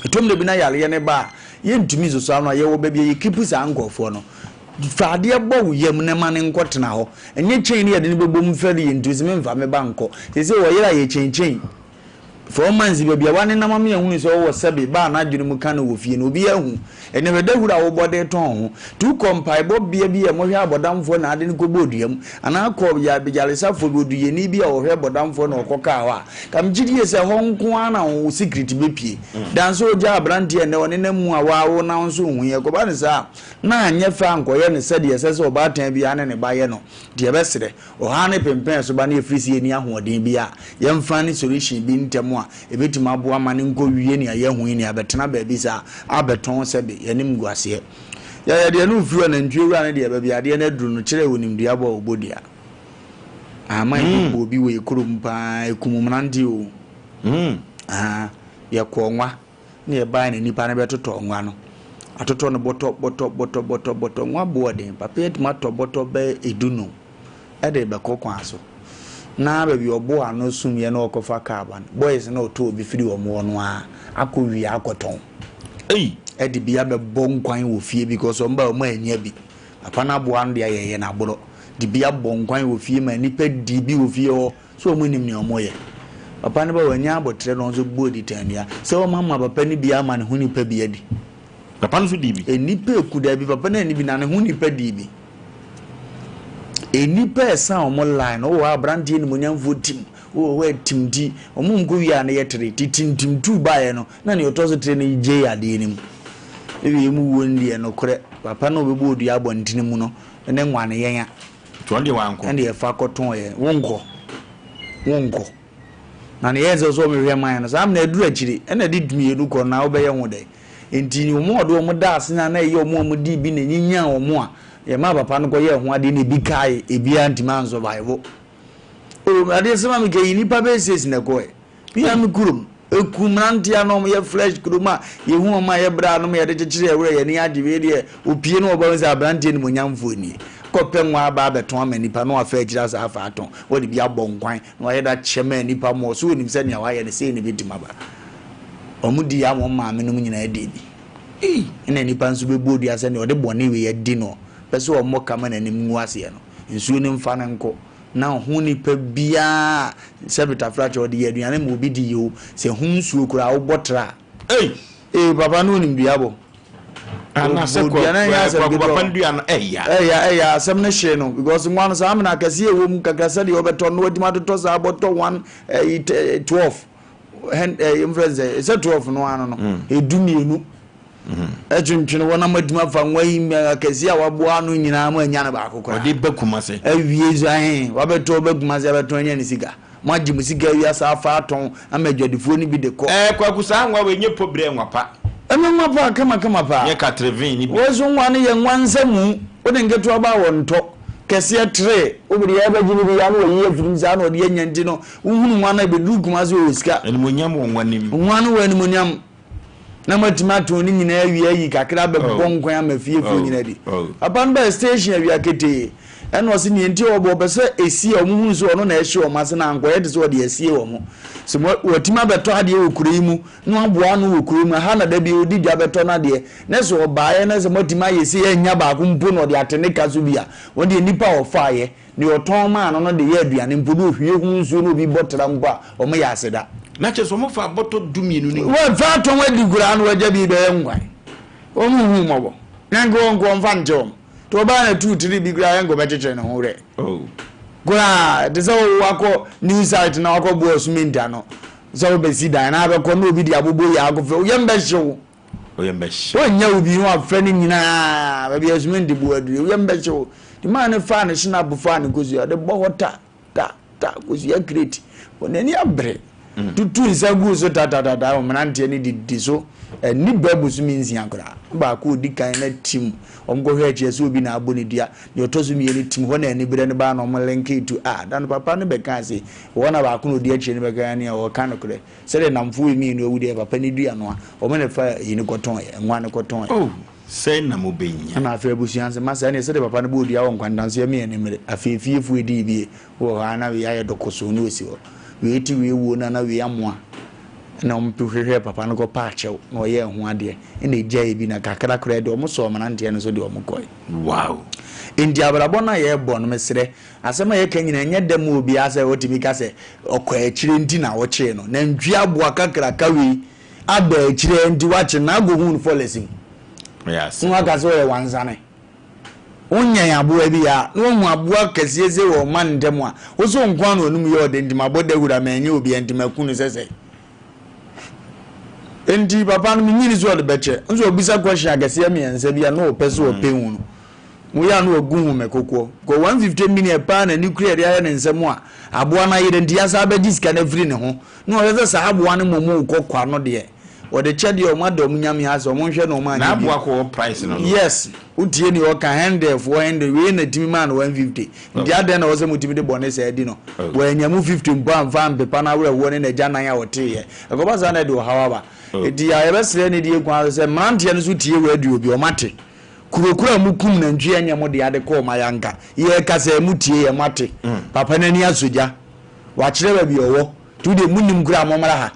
Ɛtɔ mmerɛ bi na yareɛ no ba a, yɛntumi nsosɔ ano a, yɛwɔ baabi a yɛkipu saa nkorɔfoɔ no. Fa adeɛ bɔ wo yam na ma no nkɔtena hɔ. Ɛnyɛ chain ne yɛde no bɛbɔ mu fɛre yɛ nti ɔsi memfa me ba nkɔ. Seesei ɔyere a yɛ chain chain. Four months baabi a wanenam ama yɛahunu sɛ ɔwɔ sɛbe ba a n'adwene mu ka no wɔ fie no obiara ahu. Ɛnnɛ hwɛ dahuro a wobɔ de retɔn ho. Nti wokɔ mpaebɔ bea bi a wɔhwɛ abɔdamfoɔ na ade no kɔbɔ dua mu anaa kɔ yaresafoɔ bi oduyɛni bi a ɔhwɛ bɔdamfoɔ na ɔkɔkaa hɔ a, ka megye die sɛ hɔ nko ara na wo secret bɛpue. Dan sɛ wogyaa aberanteɛ a ɛnnɛ ɔnenam mu a waawo na wo nso nhui. Ɛkɔba no saa a, na anyɛ fɛ ankɔyɛ no sɛdeɛ ɛsɛ sɛ ɔbaatan biara ne ne ba yɛ no. Nti yɛbɛsrɛ, ɔhaw ne pempɛn so ba na ɛfiri sɛ yɛnni ahoɔden bi a, yɛmfa ne solution bi ntɛm a ɛbɛtumi aboa ma no nkɔwie nea yɛahu yi, nea abɛtena baabi saa abɛtɔn sɛbe yɛn animguaseɛ. Yɛyɛ deɛ no mfiri ɔnantwie wura no deɛ baabi adeɛ no aduru no kyerɛ ɔnim duabɔ a ɔbɔ dua. Aman bi bɔ obi wɔ yɛ kurom paa, ɛkum mmeranteɛ o. Ahaa, yɛkɔɔ nwa. Na yɛbae na nnipa no bɛtotɔ ngua no. Atotɔ no bɔtɔ bɔtɔ bɔtɔ bɔtɔ bɔtɔ. Ngua bo ɔden. Papa yi atumi atɔ bɔtɔ bɛyɛ edunum de rebɛkɔ kwan so. Na baabi a ɔboa ano sumiiɛ na ɔrekɔfa kaa ba no, boys no a ɔtɔɔ bi firi wɔn hɔ no ara akɔwia akɔtɔn. Ei! De bi abɛbɔ nkwan wɔ fie because wɔn bae wɔn annya bi. Papa no aboa ano de ayɛ yɛn aborɔ. De bi abɔ nkwan wɔ fie ma nnipa di bi wɔ fie hɔ. So wɔn nim nea wɔn yɛ? Papa no ba wanya aboterɛ na wɔn nso bu adi tɛnua. Sɛ wɔn ama papa no bi ama ne ho nipa bi adi. Papa no nso dii bi. Nnipa eku daabi papa no anni bi na ne ho nipa dii bi. Nnipa ɛsan wɔn line wɔ hɔ aberanteɛ nimonyamfoɔ tim wɔ hɔ ɛtim ti wɔn nkɔ wie a na yɛ tere ti tim tim tu baeɛ no na nea ɔtɔ so tere no gye adeɛ no mu. Ebi emu wuo no deɛ nokorɛ papa no ɔbɛbɔ odua abɔntene mu no ne nwane yɛn a. Nti ɔno deɛ wankɔ. Ɛnde ɛfa kɔtɔn yɛ. Wonkɔ. Wonkɔ. Na ne yɛ sɛ sɛ ɔmehwɛ man no saa mena aduru akyiri ɛna de mmienu kɔ na wobɛyɛ ho dɛn. Nti wɔn a ɔde wɔn da ase na na ɛyɛ wɔn a wɔn di bi na ɛnyinyaa wɔn a yɛmaa papa no kɔyɛɛ ho adeɛ na ebi kae ebiara ntumi ansurvive. O adeɛ sɛ ma meka yi nnipa bɛyɛ six na ɛkɔɛ. Mia me kurom. Eku mmeranteɛ a na wɔyɛ fresh kurom a yɛhu wɔn a yɛbrɛ a nom yɛde kyekyere yɛn werɛ yɛn ani agye wei deɛ opie na ɔba hu sɛ aberanteɛ nimonyamfoɔ nie. Kɔpɛ nwa aba abɛtɔn ama nipa na wafa akyiri asa afa atɔn wɔde bi abɔ nkwan na wayɛ da kyɛ ma nipa ma ɔso onim sɛ nea wayɛ no sei na ebɛtumi aba. Wɔn di a wɔn maame nom nyinaa di bi. Ɛna nipa nso bɛbu odua sɛ nea ɔde bɔne wei adi no, pɛ sɛ ɔmmɔ ka ma n'anim ngu aseɛ no, nsuo no mfa no nkɔ. Na ɔho nipa biara sɛ betafra kyɛ ɔde yɛ aduane ma obi di yɛ o, sɛ ho nsuo koraa wobɔ tra a. Ei! Ee, papa no onim dua bɔ. Anaasɛ Ɔbɔ dua no ɛnyɛ asɛm kwaku ketewa papa o. no dua no ɛya. Ɛya, ɛya, asɛm no hyee no because nwa no saa amena akɛseɛ ɛwɔ mu kakra sɛdeɛ ɔbɛtɔ no watumi atotɔ saa bɔtɔ one ɛyi tɛ 12 hɛn ɛyi mfrɛ no sɛ sɛ 12 no ano no 12 ɛtwentwene hɔ na moatumi afa nwa yi akɛseɛ a waboa ano nyinaa mo anya no baako koraa. Ɔde ba Kumase. Awie nso ahe wabɛtɔ ba Kumase abɛtɔn anya ne sika. Moagye mo sika awie asan afa atɔn ama adwadifoɔ no bi de kɔ. Ɛɛ Kwaku saa nwa wei nyɛ pobrɛ nwa pa. Ɛno nwa pa kama kama paa. Nyɛ katrevin ne bi. Wei nso nwa no yɛ nwa nsamu wode nketewa ba a wɔntɔ kɛseɛ tre wode deɛ ɛbɛgye no bi ya na wayi afiri mu saa na ɔde anya nti no wohunu nwa no a ɛbɛduru Kumasi ɔwɔ sika. Animuonyam wɔ nwa no mu. Nwa no wɔ animuonyam. Na moatumi atɔn ne nyinaa awie ayi kakra abɛbɔ nkwan ama fiefoɔ nyinaa adi. Papa no baa station awia ketee ɛna ɔse nea nti a ɔbɔ ɔpɛ sɛ ɛsi a wɔhunu sɛ ɔno na ɛhye wɔn ase na ankɔyɛ te sɛ ɔde asie wɔn. Sɛ watumi abɛtɔ adeɛ wɔ kuro yi mu na waboa ano wɔ kuro yi mu ha na da bi ɔdi dwa bɛtɔ no adeɛ na sɛ ɔbaeɛ na sɛ moatumi ayɛ sei annya baako mpo na ɔde ate ne ka so bi a wɔn deɛ nnipa a ɔfaeɛ Deɛ ɔtɔn maa no no de yɛ aduane mpo, na ɔhwie ho nsuo na obi bɔ tra mpo a, wɔyɛ aseda. Na kyerɛ sɛ wɔfa bɔtɔ dumienu no nyinaa. Wɔfa atɔn adi koraa na wɔagya bi bɛyɛ nkwan. Wɔn nhu mmɔbɔ. Na nka wɔn nka wɔmfa nkyɛ wɔn. Nti ɔbaa na tuu tiri bi koraa yɛ nka ɔbɛkyekyere ne ho werɛ. Koraa te sɛ wakɔ new site na wakɔ boɔ cement ano sɛ wobɛsi dan na abɛkɔ na obi de abobo yɛ akɔfɛ yɛm bɛhyew. Wonnya obi na wafrɛ no nyinaa baabi a cement bu aduru yɛm bɛhyew. Nti maa no faa ne hyinapo faa ne kosua ɔde bɔ hɔ ta ta ta kosua crate wɔn ani abere tutu nsa guu so tatatata wɔn mmeranteɛ no didi so ɛni bɛ bosome nsia koraa baako odi kan na tim wɔn kɔhwɛ akyi ɛsɛ obi na abɔ ne dua deɛ ɔtɔ so mmienu tim hɔ na aniberɛ no baa na wɔn linke to a da no papa no bɛka ase wɔn na baako na odi akyire no bɛka ne a wɔka no korɛ sɛdeɛ namfoɔ yi mmienu awu deɛ papa no dua no a wɔn na fa yi no kɔtɔn yɛ nwa no kɔtɔn yɛ. Oh Sɛn na mobɛnya? Ɛna afei abusua nse masa ɛneɛ sɛdeɛ papa no bɔɔ dua wɔ nkwantanso yɛ me ani mmere afei fiefoɔ ɛdii bie wɔ hɔ a na wei ayɛ dɔkɔsoo na ɔsi hɔ wei te wei wuo no a na wei amoa ɛna wɔn hwehwɛɛ papa no kɔ paa kyɛw na ɔyɛɛ ho adeɛ ɛna ɛgyaeɛ bi na kakra koraa deɛ wɔn sɔɔ mmeranteɛ no so deɛ wɔn kɔɛ. Wow. Enti abrabɔ no a yɛrebɔ no mesrɛ asɛm a yɛka nyinaa ɛnyɛ dɛ ma obiara sɛ ɔtumi ka sɛ ɔkɔ akyire nti na wɔkyee no nantwie aboa kakraka wei Aba akyire nti wakye no agohu no fɔlɛsi mu. Na waka sɛ ɔyɛ wansane. Wonyɛn aboa bi a, na wahu aboa kɛseɛ sei wɔ ɔman ntam a, wo so nko ara na ɔnum yɛ ɔde nti mabɔ dawuro a manyɛ obiara nti maku no sɛsɛe. Nti papa no menyini sɛ ɔde bɛkyɛ. Nso ɔbisa question akɛseɛ mmiɛnsa bi a na ɔpɛ sɛ ɔpɛ hu no. Woyɛ a na wagu ho mɛkokoɔ. Kɔ 150 million paa na ne kura ɛde ayɛ ne nsam a aboa no ayerɛ nti yɛasan abɛgye sika no afiri ne ho. Na ɔhwɛ sɛ saa aboa no mmom rekɔ kwa no deɛ, wɔde kyɛ deɛ wɔn ada wɔn nyame ase, wɔn nhwɛ na wɔn anyɛ Na bi. aboa kɔ wɔ price no no. Yes, wotie nea ɔka, Handel foɔ Handel, wei na tumi maa no 150, nti adɛn na ɛwɔ sɛ motumi de bɔne saa di no? Wannya mu 50 mpo amfa ampepa n'awerɛhoɔ ne n'agyanan a ɔteeɛ. Ɛkɔba saa na ɛde ɔhaw aba. Enti yɛbɛsrɛ anidie kwan so sɛ mmeranteɛ no nso tie radio bi, wɔate. Kuro koro a mo kum nantwie ɛnyɛ mo dea de kɔɔ mayanka. Yɛ kasa yi mo tie yɛ mo ate. Papa no ani asɔ gya. Wakyerɛ baabi ɔwɔ. Nti wo deɛ mo nim koraa mo mmra ha.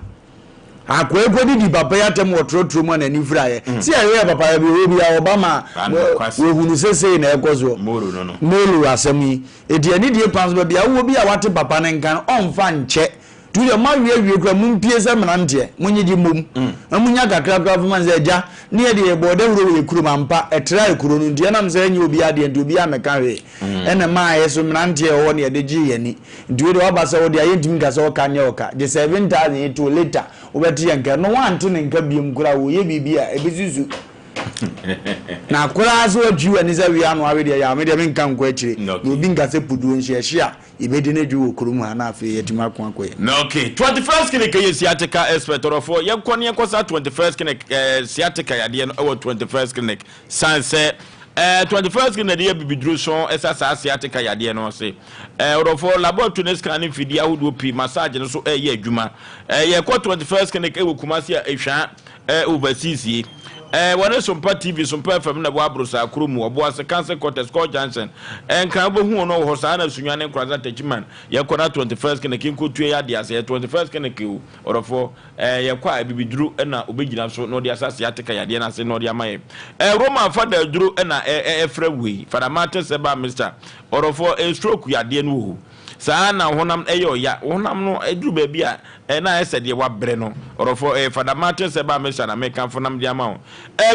Akoa yi kɔ didi papa yi atɛm wɔ trɔtrɔ mu a n'ani fira yɛ. Sɛ yɛ yɛ papa baabi ɔwɔ biara ɔba ma wɔhunu sɛ sei na ɛkɔ soɔ. Moro asɛm yi. Eti anidie kwan so baabi a wowɔ bi a wate papa no nka no ɔnfa nkyɛ. Nti wodeɛ moawe awie koraa mompie sɛ mmeranteɛ, monyegye mmom na monya kakra koraa mfa ma no sɛ, Agya, ne yɛ deɛ yɛbɔɔ dawuro wɔ yɛ kurom ampa, ɛtraa kuro no nti ɛnam sɛ ɛnyɛ obiara deɛ nti obiara mmɛka hwee ɛna ɛmaa yɛ so mmeranteɛ ɛwɔ hɔ na yɛde gyee yɛn ani. Nti wei deɛ woaba sɛ wo dea yɛntumi nka sɛ ɔka nyɛ ɔka, gye 7000 yi to later wobɛte yɛn nka. Ɛno woante ne nka biom koraa wɔyɛ biribi a ɛbɛsusu na koraa sɛ woatwi w'ani sɛ wei ano awe deɛ yaw, me deɛ menka nkɔ akyire na obi nka sɛ puduo nso ɛhye a Yɛbɛdi no dwo wɔ kurom ha na afei yɛatumi ako akɔ yɛn. Na okay, 21st clinic yɛ sciatica expert ɔdɔfoɔ yɛnkɔ ne yɛnkɔ saa 21st clinic eh, sciatica yadeɛ no ɛwɔ 21st clinic san sɛ eh, 21st clinic de yɛ bibiduro sɔn ɛsa saa sciatica yadeɛ no ase eh, ɔdɔfoɔ laboratory ne scan ne mfidie ahodoɔ pii massage no so ɛyɛ adwuma eh, yɛkɔ 21st clinic ɛwɔ Kumasi a ɛhwa. Eh, overseas yi. Eh, wɔne Sompa TV, Sompa FM na ɛwɔ Aborosaa kuro mu, Ɔboase, Council Quarters, Court Junction. Eh, Nkran wobɛhu wɔn wɔ hɔ saa na Sunyani, Nkoranza, Techiman. Yɛkɔ na 21st Clinic nkotua yɛ adeɛ ase. Ɛyɛ 21st Clinic o, ɔdɔfoɔ. Eh, yɛkɔ a abibiduro na obɛgyina so na ɔde asase ateka yadeɛ no ase na ɔde ama yɛn. Eh, Roma fada aduro na eh, eh, ɛfrɛ wei. Fada Martin Seba Mister. Ɔdɔfoɔ, eh, stroke yadeɛ no wɔ hɔ. Saa ara na wo honam yɛ ɔya. Wo honam no duru baabi a, na ayɛ sɛ deɛ woabrɛ no. Ɔdɔfoɔ, ɛyɛ Fada Martin sɛ ɛbaa Mesa na mekamfo nam de ama wo.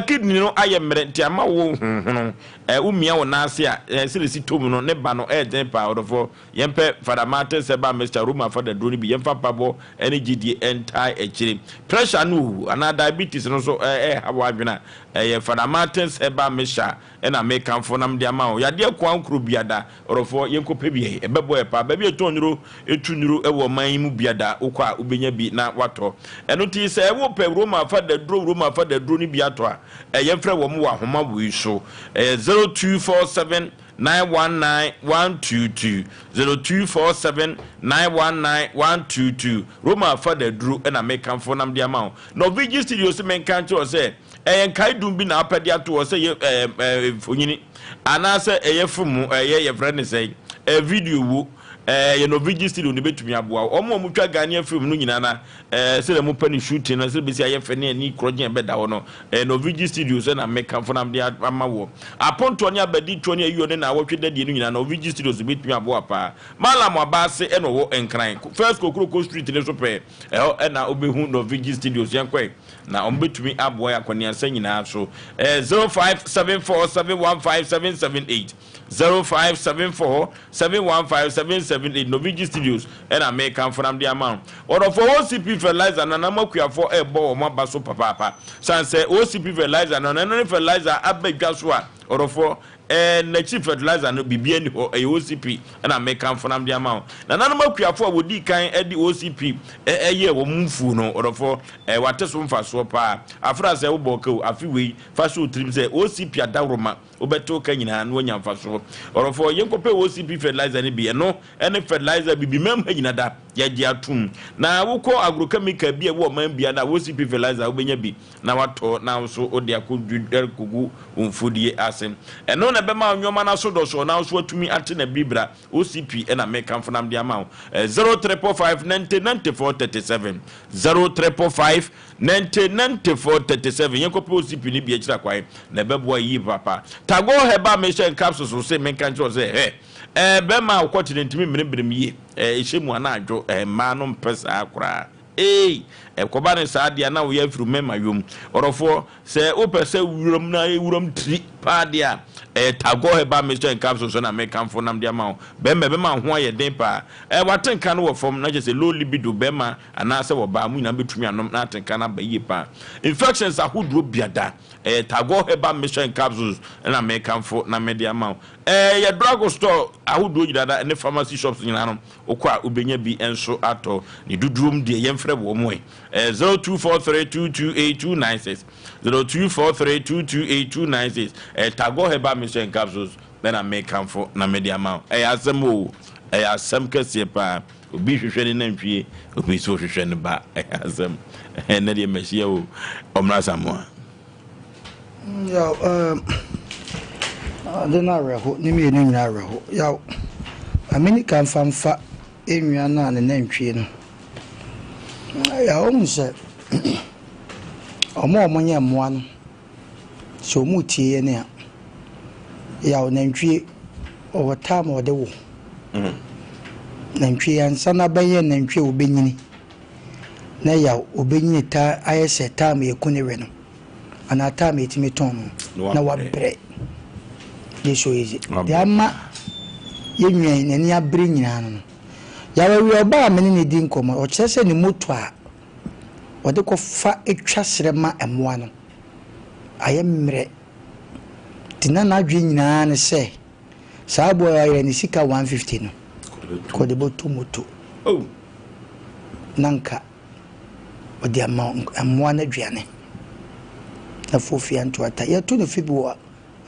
Kidney no ayɛ mmerɛ nti ama wo honhono. Womia wo nan ase a, sɛdeɛ ɛsi tɔ mu no, ne ba no yɛ den paa. Ɔdɔfoɔ, yɛmpɛ Fada Martin sɛ ɛbaa Mesa, Roma fada duro no bi. Yɛmfa mpaebɔ ne gyedie ntae akyire. Pressure no o, anaa diabetes no nso ɛreha w'adwene a, ɛyɛ Fada Martin sɛ ɛbaa Mesa na mekamfo nam de ama wo. Yadeɛ koankoro biada. Ɔdɔfoɔ, yɛnkɔpɛ bi ɛ, ɛbɛboa yɛ paa. Baabi a yɛtɔn nnuro, tu nnuro wɔ ɔman yi mu biada, wokɔ a wobɛnya bi na woatɔ. Ɛno nti sɛ wopɛ Roma fa daduro, Roma fa daduro no bi atɔ a, ɛ, yɛmfrɛ wɔn wɔ ahoma wei so. Ɛyɛ 0247 919 122, 0247 919 122. Roma fa daduro na mekamfo na mede ama wo. Norwegian Studio se menka nkyerɛ wo sɛ, ɛyɛ nkaedum bi na wapɛ de ato hɔ sɛ yɛ ɛɛ ɛɛ mfonini anaasɛ ɛyɛ fom ɛyɛ yɛfrɛ ne sɛn ɛɛ video wo ɛɛ yɛ Norwegian studio no betumi aboa wo. Wɔn a wɔtwa Ghanaian film no nyinaa na ɛɛ sɛdeɛ mopɛ ne shooting no sɛdeɛ bɛsi ayɛ fɛ ne ani korɔgyen ɛbɛda hɔ no ɛɛ Norwegian studio sɛ na mekamfo na mede ama woɔ. Apontoɔ ne abaditoɔ ne ayuo ne naawɔtwe dadie no nyinaa Norwegian studios betumi aboa paa. Mallam Abaase ɛna ɔwɔ Nkran First Kokroko Street no so pɛɛ ɛhɔ ɛna wobɛhu Norwegian studios yɛnkɔe. Na wɔbɛtumi aboa yɛn akɔneasa nyinaa so. Ɛyɛ 0574715778, 0574715778, Novigi Studios ɛna mekamfo nam de ama wo. Ɔdɔfoɔ OCP fertilizer no anam akuafoɔ ɛrebɔ wɔn aba so papaapa. Sane sɛ OCP fertilizer no ɛno ne fertilizer aba dwa so a ɔdɔfoɔ Ɛɛ n'akyi fertilizer no biribiara nni hɔ, ɛyɛ OCP na mekamfo na mede ama wo. Nananom akuafo a wɔdii kan de OCP yɛɛ wɔn mfuo no, ɔdɔfoɔ, ɛɛ wɔate so mfasoɔ paa. Afra sɛ wobɔɔ ka o, afe wei, fa hyɛ wo tirim sɛ OCP adaworoma, wobɛte wo ka nyinaa na woanya mfasoɔ. Ɔdɔfoɔ, yɛnkɔpɛ OCP fertilizer no bi, ɛno ne fertilizer bibimam ha nyina da, yɛagye atom. Na wokɔ agrochemical bi a ɛwɔ ɔman biara no a, OCP fertilizer wobɛnya bi. na watɔ na wo nso wode akɔdwidware kɔgu wo mfudie ase. Ɛno na ɛbɛma wo nneɛma no aso dɔsɔɔ na wo nso watumi ate na biribira. OCP na mekamfo nam de ama wo. 0345 90 94 37 0345 90 94 37 Yɛnkɔpɛ OCP no bi akyiri akwan na ɛbɛboa yie papa. Tagore Herbal Mixture and Capsules wo se menka nkyerɛ wo sɛ hɛ ɛɛ bɛrima a wokɔte no ntumi mmeremmerem yie ɛɛ ɛhyɛ mu anaa adwo ɛɛ mmaa no mpɛ saa koraa. Eei! Ɛkɔba no saa deɛ a na woyɛ afiri mɛma yom. Ɔdɔfoɔ, sɛ wopɛ sɛ wuram na ayɛ wuram tiri paa deɛ a, ɛyɛ Tagore Herbal Mixture and Capsules na mekamfo nam de ama wo. Bɛrima, ɛbɛma wo ho ayɛ den paa. Ɛɛ, w'atenka no wɔ fam, na kyerɛ sɛ low libido, bɛrima anaasɛ ɔbaa, mo nyinaa bɛtumi anom na atenka no aba yie paa. Infections ahodoɔ biada, ɛyɛ Tagore Herbal Mixture and Capsules na mekamfo na mede ama wo. Ɛɛ, yɛ drug store ahodoɔ nyinaa ne pharmacy shops nyinaa no, Wokɔ a wobɛnya bi nso atɔ. Ne dodoɔm deɛ yɛmfrɛ wɔn ɛ. Ɛyɛ 0243228296, 0243228296. Ɛyɛ Tagore Herbal Mixture and Capsules na mekamfo na mede ama wo. Ɛyɛ asɛm o, ɛyɛ asɛm kɛseɛ paa. Obi hwehwɛ ne nantwie, obi nso hwehwɛ ne ba. Ɛyɛ asɛm. Ɛnnɛ deɛ mahyia o. Ɔmmra Asamoah. Yaw, um, ade no awerɛho, ne mmienu nyinaa awerɛho. Yaw, ma me nika mfa mfa nnua no a ne nantwie no. Yaw, wohu sɛ wɔn a wɔnyɛ mmoa no, sɛ wɔretie yɛn a, yaw, nantwie, ɔwɔ time a ɔde wo. Mm. Nantwie ansa na bɛyɛ nantwie a wɔbɛnyini. na yaw obenyini taa ayɛ sɛ time yɛku ne we no anaa time yɛtumi tɔn no na wabrɛ de so easy deɛ ama yɛnwɛn n'ani abere nyinaa no no yaw awia ɔbaa a me ne ne di nkɔmmɔ ɔkyerɛ sɛ ne moto a ɔde kɔfa twa serɛ ma mmoa no ayɛ mmerɛ nti na n'adwene nyinaa ne sɛ Saa boy a ɔyɛ ne sika 150 no kɔ de bɔtɔ moto na nka ɔde ama mmoa no aduane na fofia ntoata yɛto no fi bi wɔ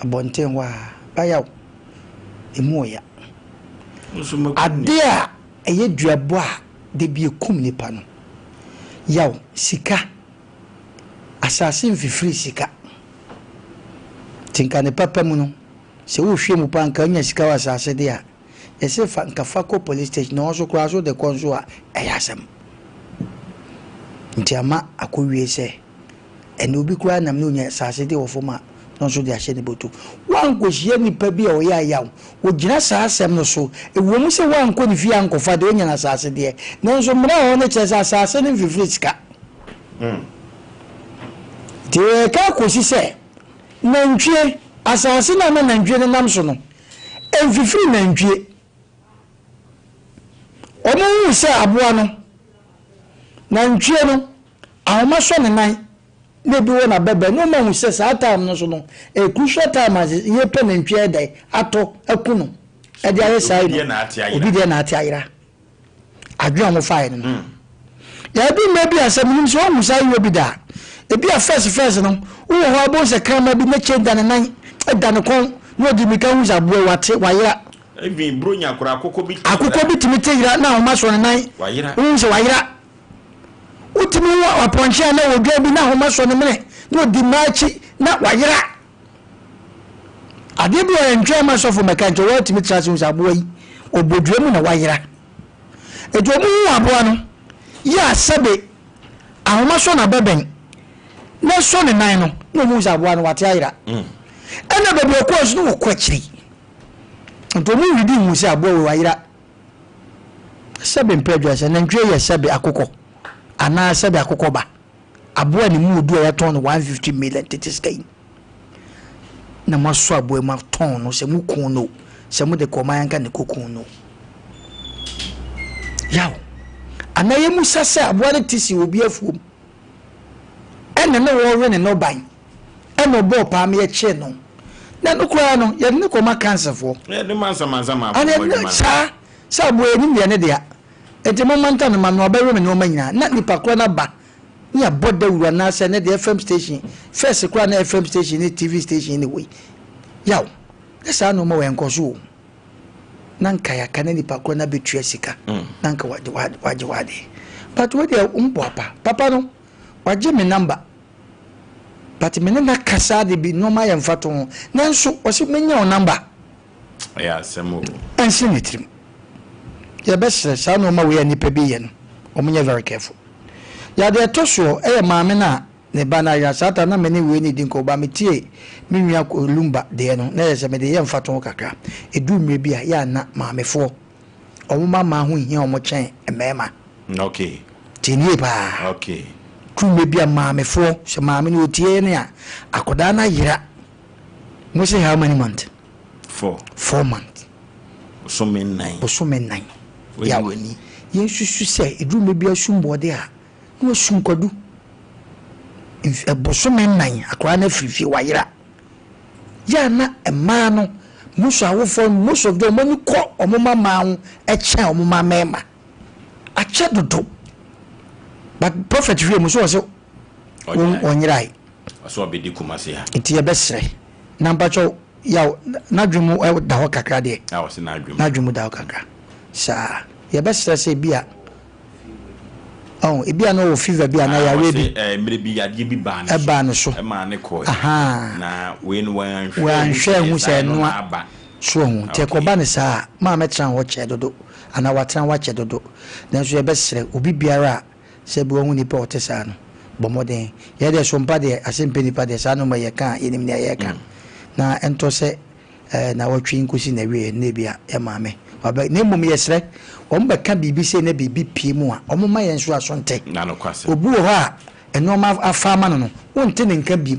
abɔnten hɔ a bayaw emu ɔya ade a ɛyɛ duabɔ a da bi ekum nipa no yaw sika. Asase mfifiri sika. Nti nka ne papa mu no, sɛ wohwɛ mu paa nka wonya sika wɔ asase de a, yɛse fa nka fa kɔ police station na ɔnso koraa so de kɔ nso a, ɛyɛ asɛm. Nti ama akɔwie sɛ ɛnɛ obi koraa nam na onya asase de wɔ fam a, na ɔnso de ahyɛ ne bɔtɔ. Woankɔhyia nipa bi a ɔyɛ ayaw, ɔgyina saa asɛm no so, ɛwɔ mu sɛ woankɔ ne fie ankɔfa deɛ ɔnya no asase deɛ, nanso mmara a ɛwɔ hɔ no kyerɛ sɛ asase no mfifiri sika. Nti yɛreka akɔsi sɛ nantwie, asase no a na nantwie no nam so no, ɛmfifiri nantwie. Wɔhuu sɛ aboa no, nantwie no, ahoma sɔ ne nan na ebi wɔ n'abɛbɛn na wɔahu sɛ saa time no so no, ɛyɛ crucial time a yɛpɛ nantwie ayɛ dɛn atɔ aku no ɛde ayɛ saa yi no, obi deɛ na ate ayera. Adwene a wɔfaeɛ no no. Yɛadu mmerɛ bi a sɛ menim sɛ woahu saa ayerɛ bi da a, ebi a first first no, wowɔ hɔ a wobɛhu sɛ kraman bi ne kyɛn da ne nan, da ne kɔn na ɔdi mmirika hu sɛ aboa yi wate, wayera. Even Buronya koraa akokɔ bi te yera. Akokɔ bi tumi te yera na ahoma sɔ ne nan. Wayera. Wohu sɛ wayera. Wotumi hu apɔnkye a na ɔdwan bi na ahoma sɔ ne mene na ɔdi mmaa akyi na wayera. Adeɛ bi wɔ hɔ yɛntwɛn mma sɔfo mmɛka nkyerɛ wo, woatumi tena ase hu sɛ aboa yi ɔbɔ dua mu na wayera. Enti wɔn hu aboa no yɛ a sɛbe ahoma sɔ n'abɛbɛn na ɛsɔ ne nan no na wɔn hu sɛ aboa no wate ayera. Ɛna baabi ɔkɔɔ nso na wɔkɔ akyiri. Nti wɔn redi hu sɛ aboa wei wayera. Sɛbe mpɛ adwa sɛ nantwie yɛ sɛbe akokɔ anaa sɛbe akokɔ ba. Aboa a ne mu odu a yɛatɔn no 150 million tete sika yi na moasɔ aboa yi moatɔn no sɛ moku no sɛ mode kɔ ɔman anka ne kɔku no yaw anaa yɛmusa sɛ aboa no te si obi afuom ɛna ne wɔwe ne nɔban ɛna ɔbɔɔ paa ma yɛkyee no na ɛno koraa no yɛde ne kɔma kansafoɔ ɛne saa sɛ aboa yɛnim deɛ ne dea Enti momma nta no ma me, ɔbɛwe me nnoɔma nyinaa. Na nipa korɔ no aba ne yɛabɔ dawuro anaasɛ ɛnnɛ deɛ FM station, first koraa na FM station ne TV station ne wei. Yaw, na saa nnoɔma wei ɛnkɔ so o. Na nka yɛaka na nipa korɔ no abɛtua sika na nka wagye w'adeɛ. But wei deɛ mboapa, papa no wagye me number but me ne no akasa de bi nnoɔma ayɛ mfatoho nanso ɔse mɛnya wo number. Ɛyɛ asɛm o. Ɛnsi ne tirim. Yɛbɛsrɛ saa nnoɔma wei a nnipa bi yɛ no wɔn nyɛ very careful. Yɛ adeɛ ɛtɔ soɔ ɛyɛ maame no a ne ba no ayera saa time na me ne wei ne di nkɔmmɔ ba me tie me nua Lumba deɛ no na yɛ sɛ mede yɛ mfatoho kakra. Ɛduru mmerɛ bi a yɛ a na maamefoɔ wɔn mma mmaa ho hia wɔn kyɛn mmarima. Okay. Tie nie paa. Okay. Duru mmerɛ bi a maamefoɔ sɛ maame no ɔtie ne a akwadaa no ayera Mo se how many month? Four. 4 month. Bosome nnan. Bosome nnan. Wayi Yaw. w'ani. Yɛnsusu sɛ ɛduru mmerɛ bi asum bɔɔde a, na wasum kwadu. Mf bosome nnan, akwadaa no afiri fie, wayera. Yɛ a na mmaa no, most awofoɔ no, most of them, wɔn ani kɔ wɔn mma mmaa ho kyɛn wɔn mma mmarima. Akyɛ dodo. But prophet hwɛ mu so ɔse ɔnyerae. Ɔsɛ ɔbɛdi Kumasi ha. Nti yɛbɛsrɛ. Na mpakyɛw yaw n'adwene mu da hɔ kakra deɛ. A ɔsɛ n'adwene mu. N'adwene mu da hɔ kakra. Saa. Yɛbɛsrɛ sɛ ebi a ɔn ebi a na ɔwɔ fever bi anaa yareɛ bi. Ɔsɛ mmerɛ bi yadeɛ bi baa ne so. Ɛbaa ne so. Ɛmaa ne kɔɛ. Ahaa. Na wei no wanhwɛ Wanhwɛ anhu sɛ ɛno ɛnoa. na aba. So ɔho. Nti ɛkɔba no saa a, maa mɛtena hɔ kyɛ dodo anaa watena hɔ akyɛ dodo. Nanso yɛbɛsrɛ obi biara a Sɛ bi wahu nipa a ɔte saa no, bɔ mmɔden. Yɛ deɛ sompa deɛ, ase mpɛ nipa deɛ, saa nnoɔma yi yɛka a, yɛnim nea yɛreka. Na ɛntɔ sɛ eh, nawɔtwe yi nkɔsi n'awieɛ no, na ebia yɛ maame wabɛ, na mmom yɛsrɛ, wɔn bɛka biribi sei na biribi pue mu a, wɔn mma yɛn nso aso nte. Na nokwasɛm. Obi wɔ hɔ a, nnoɔma afa ama no no, wonte ne nka bio.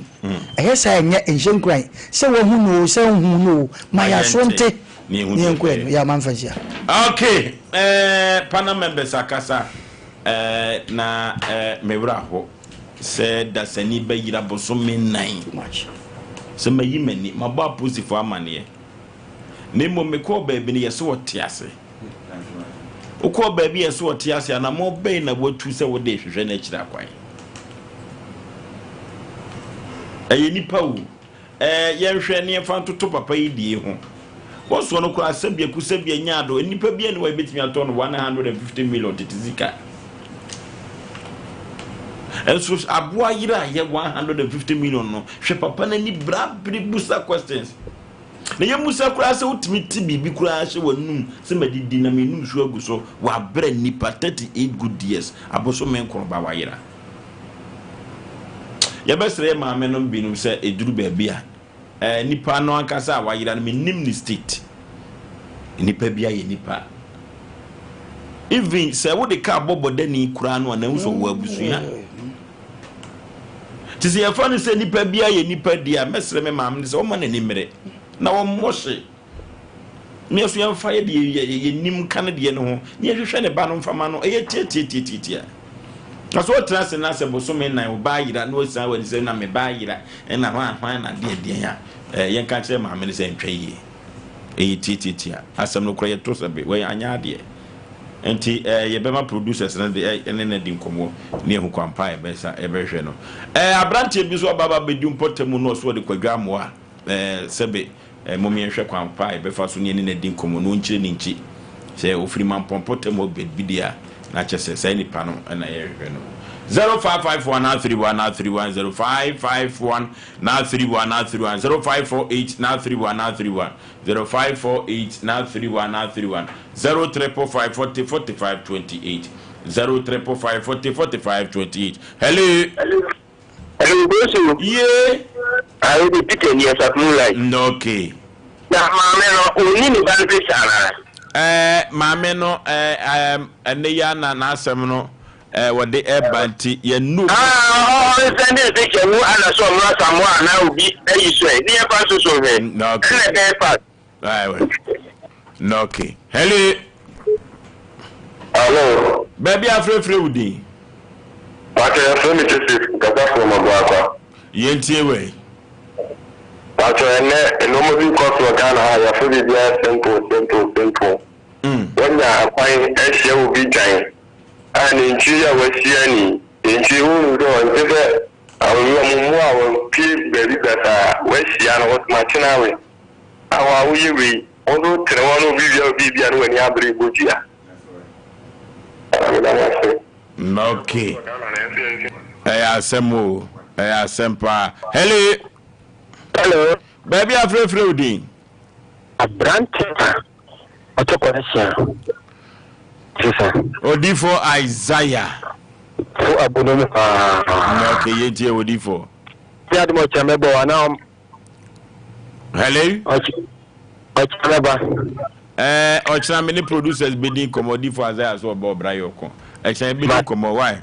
Ɛyɛ saa a, ɛnyɛ, ɛnhyɛ nkuran sɛ wahu no oo, sɛ wonhuu no oo, ma yɛn aso nte, Na yɛnhu na deɛ yɛnkɔ yɛn anim. ɛbɛyɛ. Yɛ a, mamfa nsi ha. Okay, eh, panel members akasa. Eh, na eh, me werɛ aho sɛ dasani bɛyera bosome nnan. Sɛ mayi m'ani, mabɔ apolisifoɔ amaneɛ. Na mmom mekɔɔ baabi no, yɛse wɔte ase. Wokɔɔ baabi yɛse wɔte ase, anammɔn bɛn na woatu sɛ wode rehwehwɛ no akyiri akwan? Ɛyɛ nipa o. Ɛɛ, yɛnhwɛ na yɛmfa ntoto papa yi deɛ ho. Wɔsoɔ no koraa sɛbea ku sɛbea nyaa do. Nnipa bi ani hɔ a yɛbɛtumi atɔ no 150 million tete sika. Nso aboa yere a yɛ 150 million no, hwɛ papa no ani brabere busa questions. Na yɛmmusa koraa sɛ wotumi te biribi koraa hyɛ w'anum sɛ madidi na menum nsuo agu so wɔ aberɛ nnipa 38 good years abosome nkron ba wayera. Yɛbɛsrɛ yɛ maame nom binom sɛ ɛduru baabi a eh, nipa no ankasa a wayera no mennim ne state. Nipa bi ayɛ nipa. Even sɛ wode kaa bɔ bɔdani koraa no a na sɛ ɔwɔ abusua. Nti sɛ yɛfa no sɛ nipa biara yɛ nipa di a, mɛsrɛ me maame no sɛ ɔmma n'ani mmere na ɔmmɔ hye. Na yɛso yɛmfa yɛ deɛ yɛnim ka no deɛ no ho na yɛhwehwɛ ne ba no mfa ma no. Ɛyɛ tiatiatiatia. Na sɛ ɔtena ase na sɛ bosome nan wo ba ayera na wasan w'ani sɛ na me ba ayera ɛna hwan hwan na deɛ deɛn a, yɛnka nkyerɛ maame no sɛ ntwa yie. Ɛyɛ tiatiatia. Asɛm no koraa yɛto sɛ be wei anyɛ adeɛ. Nti eh, yɛbɛma producers no de eh, ne no adi nkɔmmɔ ne ahu kwan pa a yɛbɛsa yɛbɛhwɛ no. Eh, aberanteɛ bi nso aba aba abɛdi mpɔtam no ɔso ɔde Kwadwo Amoah eh, sɛbe eh, mom yɛnhwɛ kwan pa a yɛbɛfa so ne yɛne no adi nkɔmmɔ na ɔnkyerɛ ne nkyi. Sɛ ɔfiri Mampɔn mpɔtam hɔ baabi deɛ a, na kyerɛ sɛ saa nipa no na yɛrehwehwɛ no. 0551 931 931 0551 931 931 0548 931 931 0548 931 931 0555 40 45 28 0555 40 45 28 Hello. Hello, Bosu. Ye. Ayi de Peter ni ɛsɛ moonlight. Okay. Na maame no onni ne ba no picture anaa? Ɛɛ maame no ɛɛ ɛɛ ɛnɛ yi ana n'asɛm no ɛɛ wɔde ɛba nti yɛn nu. Ah ɔnsɛnde ne picture mu ana sɛ ɔno Asamoah anaa obi ayi so ɛ ne yɛn fa nso so nhwɛ. Okay. Ɛna ɛbɛyɛ fast. Ayi okay. Hello. Hello. Baabi afrɛfrɛ wo din. Pakyɛ yɛfrɛ me Joseph nkasa from Abuakwa. Yɛntie wei. Pakyɛ ɛnɛ nnoɔma bi kɔ so wɔ Ghana ha yɛfrɛ biribiara simple simple simple. Wanya akwan ahyia obi dwan a nantwie yi a wahyia ni nantwie wohu sɛ ɔnte sɛ awia mu mmoa a wɔpue baabi basaa wahyia no wɔsoma kyena we a hɔ a woyɛ wei wo nso wotene hɔ na obi wia wo biribi a na w'ani abere bɔ dua. Meda mo ase. Okay. Ɛyɛ asɛm o. Ɛyɛ asɛm paa. Hello. Hello. Baabi afrɛfrɛ wo din. Aberante a ɔte kɔnhyia sesa. Odifo Isaiah. Fo agono mu paa. Okay, yɛntie odifo. Ti adum ɔkyɛ mɛbɔ wa na. Hello. Ɔkyɛ mɛba. Ɛɛ ɔkyena me ne producers bɛdi nkɔmmɔ odifo Isaiah so ɔbɔ ɔbra yɛ ɔko. Ɛkyena yɛbɛdi nkɔmmɔ why?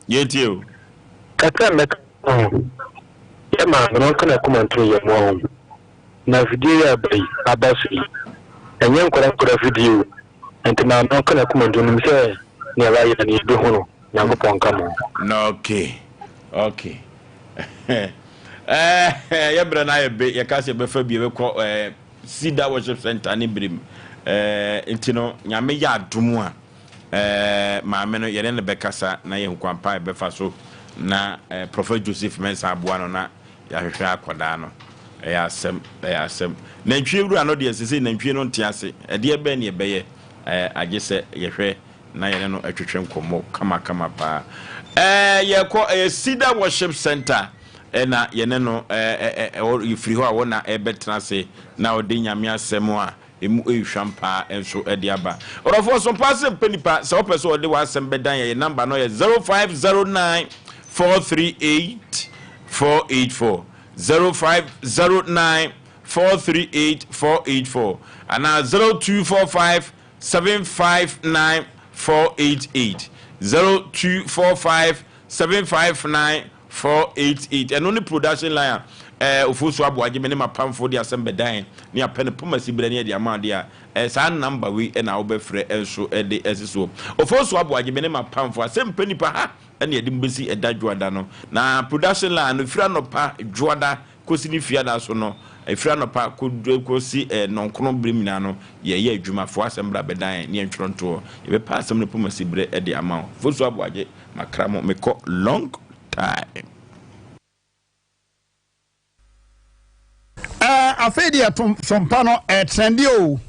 Yɛntie o. Kakra mɛka ho. Yɛ maame no ɔnka n'akoma nto yɛn mmoa ho. Na afidie yi a aba yi, aba so yi, ɛnyɛ nkwadaa nkwadaa afidie o. Nti maame no ɔnka n'akoma nto nim sɛ nea wayɛ no yɛbɛhu no. Nyankopɔn nka mo ho. Na okay. Okay. Eh, yɛ berɛ no ayɛ be, yɛka sɛ yɛbɛfa bi yɛbɛkɔ eh, Cedar Worship Center ne berem. Eh, nti no, Nyame yɛ adom a, eh, maame no yɛne no bɛkasa na yɛhu kwan pa a yɛbɛfa so na eh, Prophet Joseph Mensah aboa no na yɛahwehwɛ akwadaa no. Ɛyɛ asɛm, ɛyɛ asɛm. Nantwie wura no deɛ sesei nantwie no nte ase. Ɛdeɛ bɛn ne yɛbɛyɛ? Eh, agye sɛ yɛhwɛ na yɛne no twetwe nkɔmmɔ kamakama paa. Ɛɛ yɛkɔ ɛyɛ Cedar Worship Center ɛna yɛne no ɛɛ yɛfiri hɔ a wɔn na ɛbɛtena ase na ɔde Nyame asɛm a emu ɛrehwam paa nso ɛde aba. Ɔdɔfoɔ so mpa asɛm pɛ nipa sɛ wopɛ sɛ ɔde w'asɛm bɛdan yɛ yɛ namba no yɛ 0509 438 484 0509 438 484 anaa 0245 759 488 0245 759 488 ɛno ne production line a ɛɛ Ofosu Aboagye me ne m'apamfoɔ de asɛm bɛdan ne apɛ no pomasi berɛ ne ɛde ama adeɛ a ɛɛ saa number wei ɛna wobɛfrɛ nso ɛde ɛsi soɔ. Ofosu Aboagye me ne m'apamfoɔ asɛm pɛ nipa ha ɛna yɛde mo bɛsi ɛda dwoada no na production line no firi anɔpa dwoada Kosi ne fiada so no, ɛfiri anɔpa kɔsi nnɔnkron berɛ nyinaa no, yɛyɛ adwuma. Fa w'asɛm bra bɛdan yɛn ne yɛntwerɛ ntoɔ. Yɛbɛpa asɛm no pomasi berɛ de ama wo. Fosuo Aboagye, makra mo, mekɔ long time. Ɛɛ afei deɛ sompa no ɛtrɛnde o.